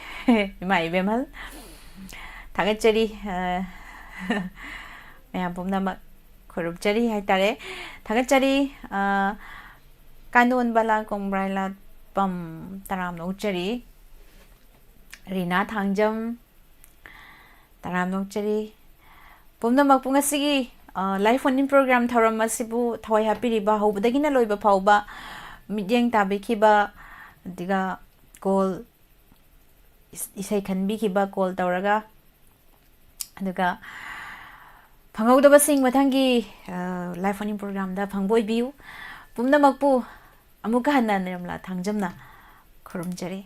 ꯏꯃꯥ ꯏꯕꯦꯝꯍꯜ꯫ ꯊꯥꯒꯠꯆꯔꯤ꯫ ꯑ, ꯃꯌꯥꯝ ꯄꯨꯝꯅꯃꯛ ꯈꯨꯔꯨꯝꯖꯔꯤ ꯍꯥꯏꯇꯥꯔꯦ꯫ ꯊꯥꯒꯠꯆꯔꯤ꯫ ꯑ, ꯀꯥꯅꯣꯟ ꯕꯂꯥ ꯀꯣꯡꯕ꯭ꯔꯥꯏ ꯂꯥꯠꯄꯝ ꯇꯔꯥꯝꯅ ꯑꯣꯛꯆꯔꯤ꯫ ꯔꯤꯅꯥ ꯊꯥꯡꯖꯝ ꯇꯔꯥꯝꯅ ꯑꯣꯛꯆꯔꯤ꯫ ꯄꯨꯝꯅꯃꯛꯄꯨ ꯉꯁꯤꯒꯤ, ꯑ, live phone-in program ꯊꯧꯔꯝ ꯑꯁꯤꯕꯨ ꯊꯋꯥꯏ ꯍꯥꯞꯄꯤꯔꯤꯕ ꯍꯧꯕꯗꯒꯤꯅ ꯂꯣꯏꯕ ꯐꯥꯎꯕ ꯃꯤꯠꯌꯦꯡ ꯇꯥꯕꯤꯈꯤꯕ, ꯑꯗꯨꯒ call, ꯏꯁ-, ꯏꯁꯩ ꯈꯟꯕꯤꯈꯤꯕ call ꯇꯧꯔꯒ, ꯑꯗꯨꯒ ꯐꯪꯍꯧꯗꯕꯁꯤꯡ ꯃꯊꯪꯒꯤ, ꯑ, live phone-in program-ꯗ ꯐꯪꯕ ꯑꯣꯏꯕꯤꯌꯨ꯫ ꯄꯨꯝꯅꯃꯛꯄꯨ ꯑꯃꯨꯛꯀ ꯍꯟꯅ ꯅꯤꯔꯃꯂꯥ ꯊꯥꯡꯖꯝꯅ ꯈꯨꯔꯨꯝꯖꯔꯤ꯫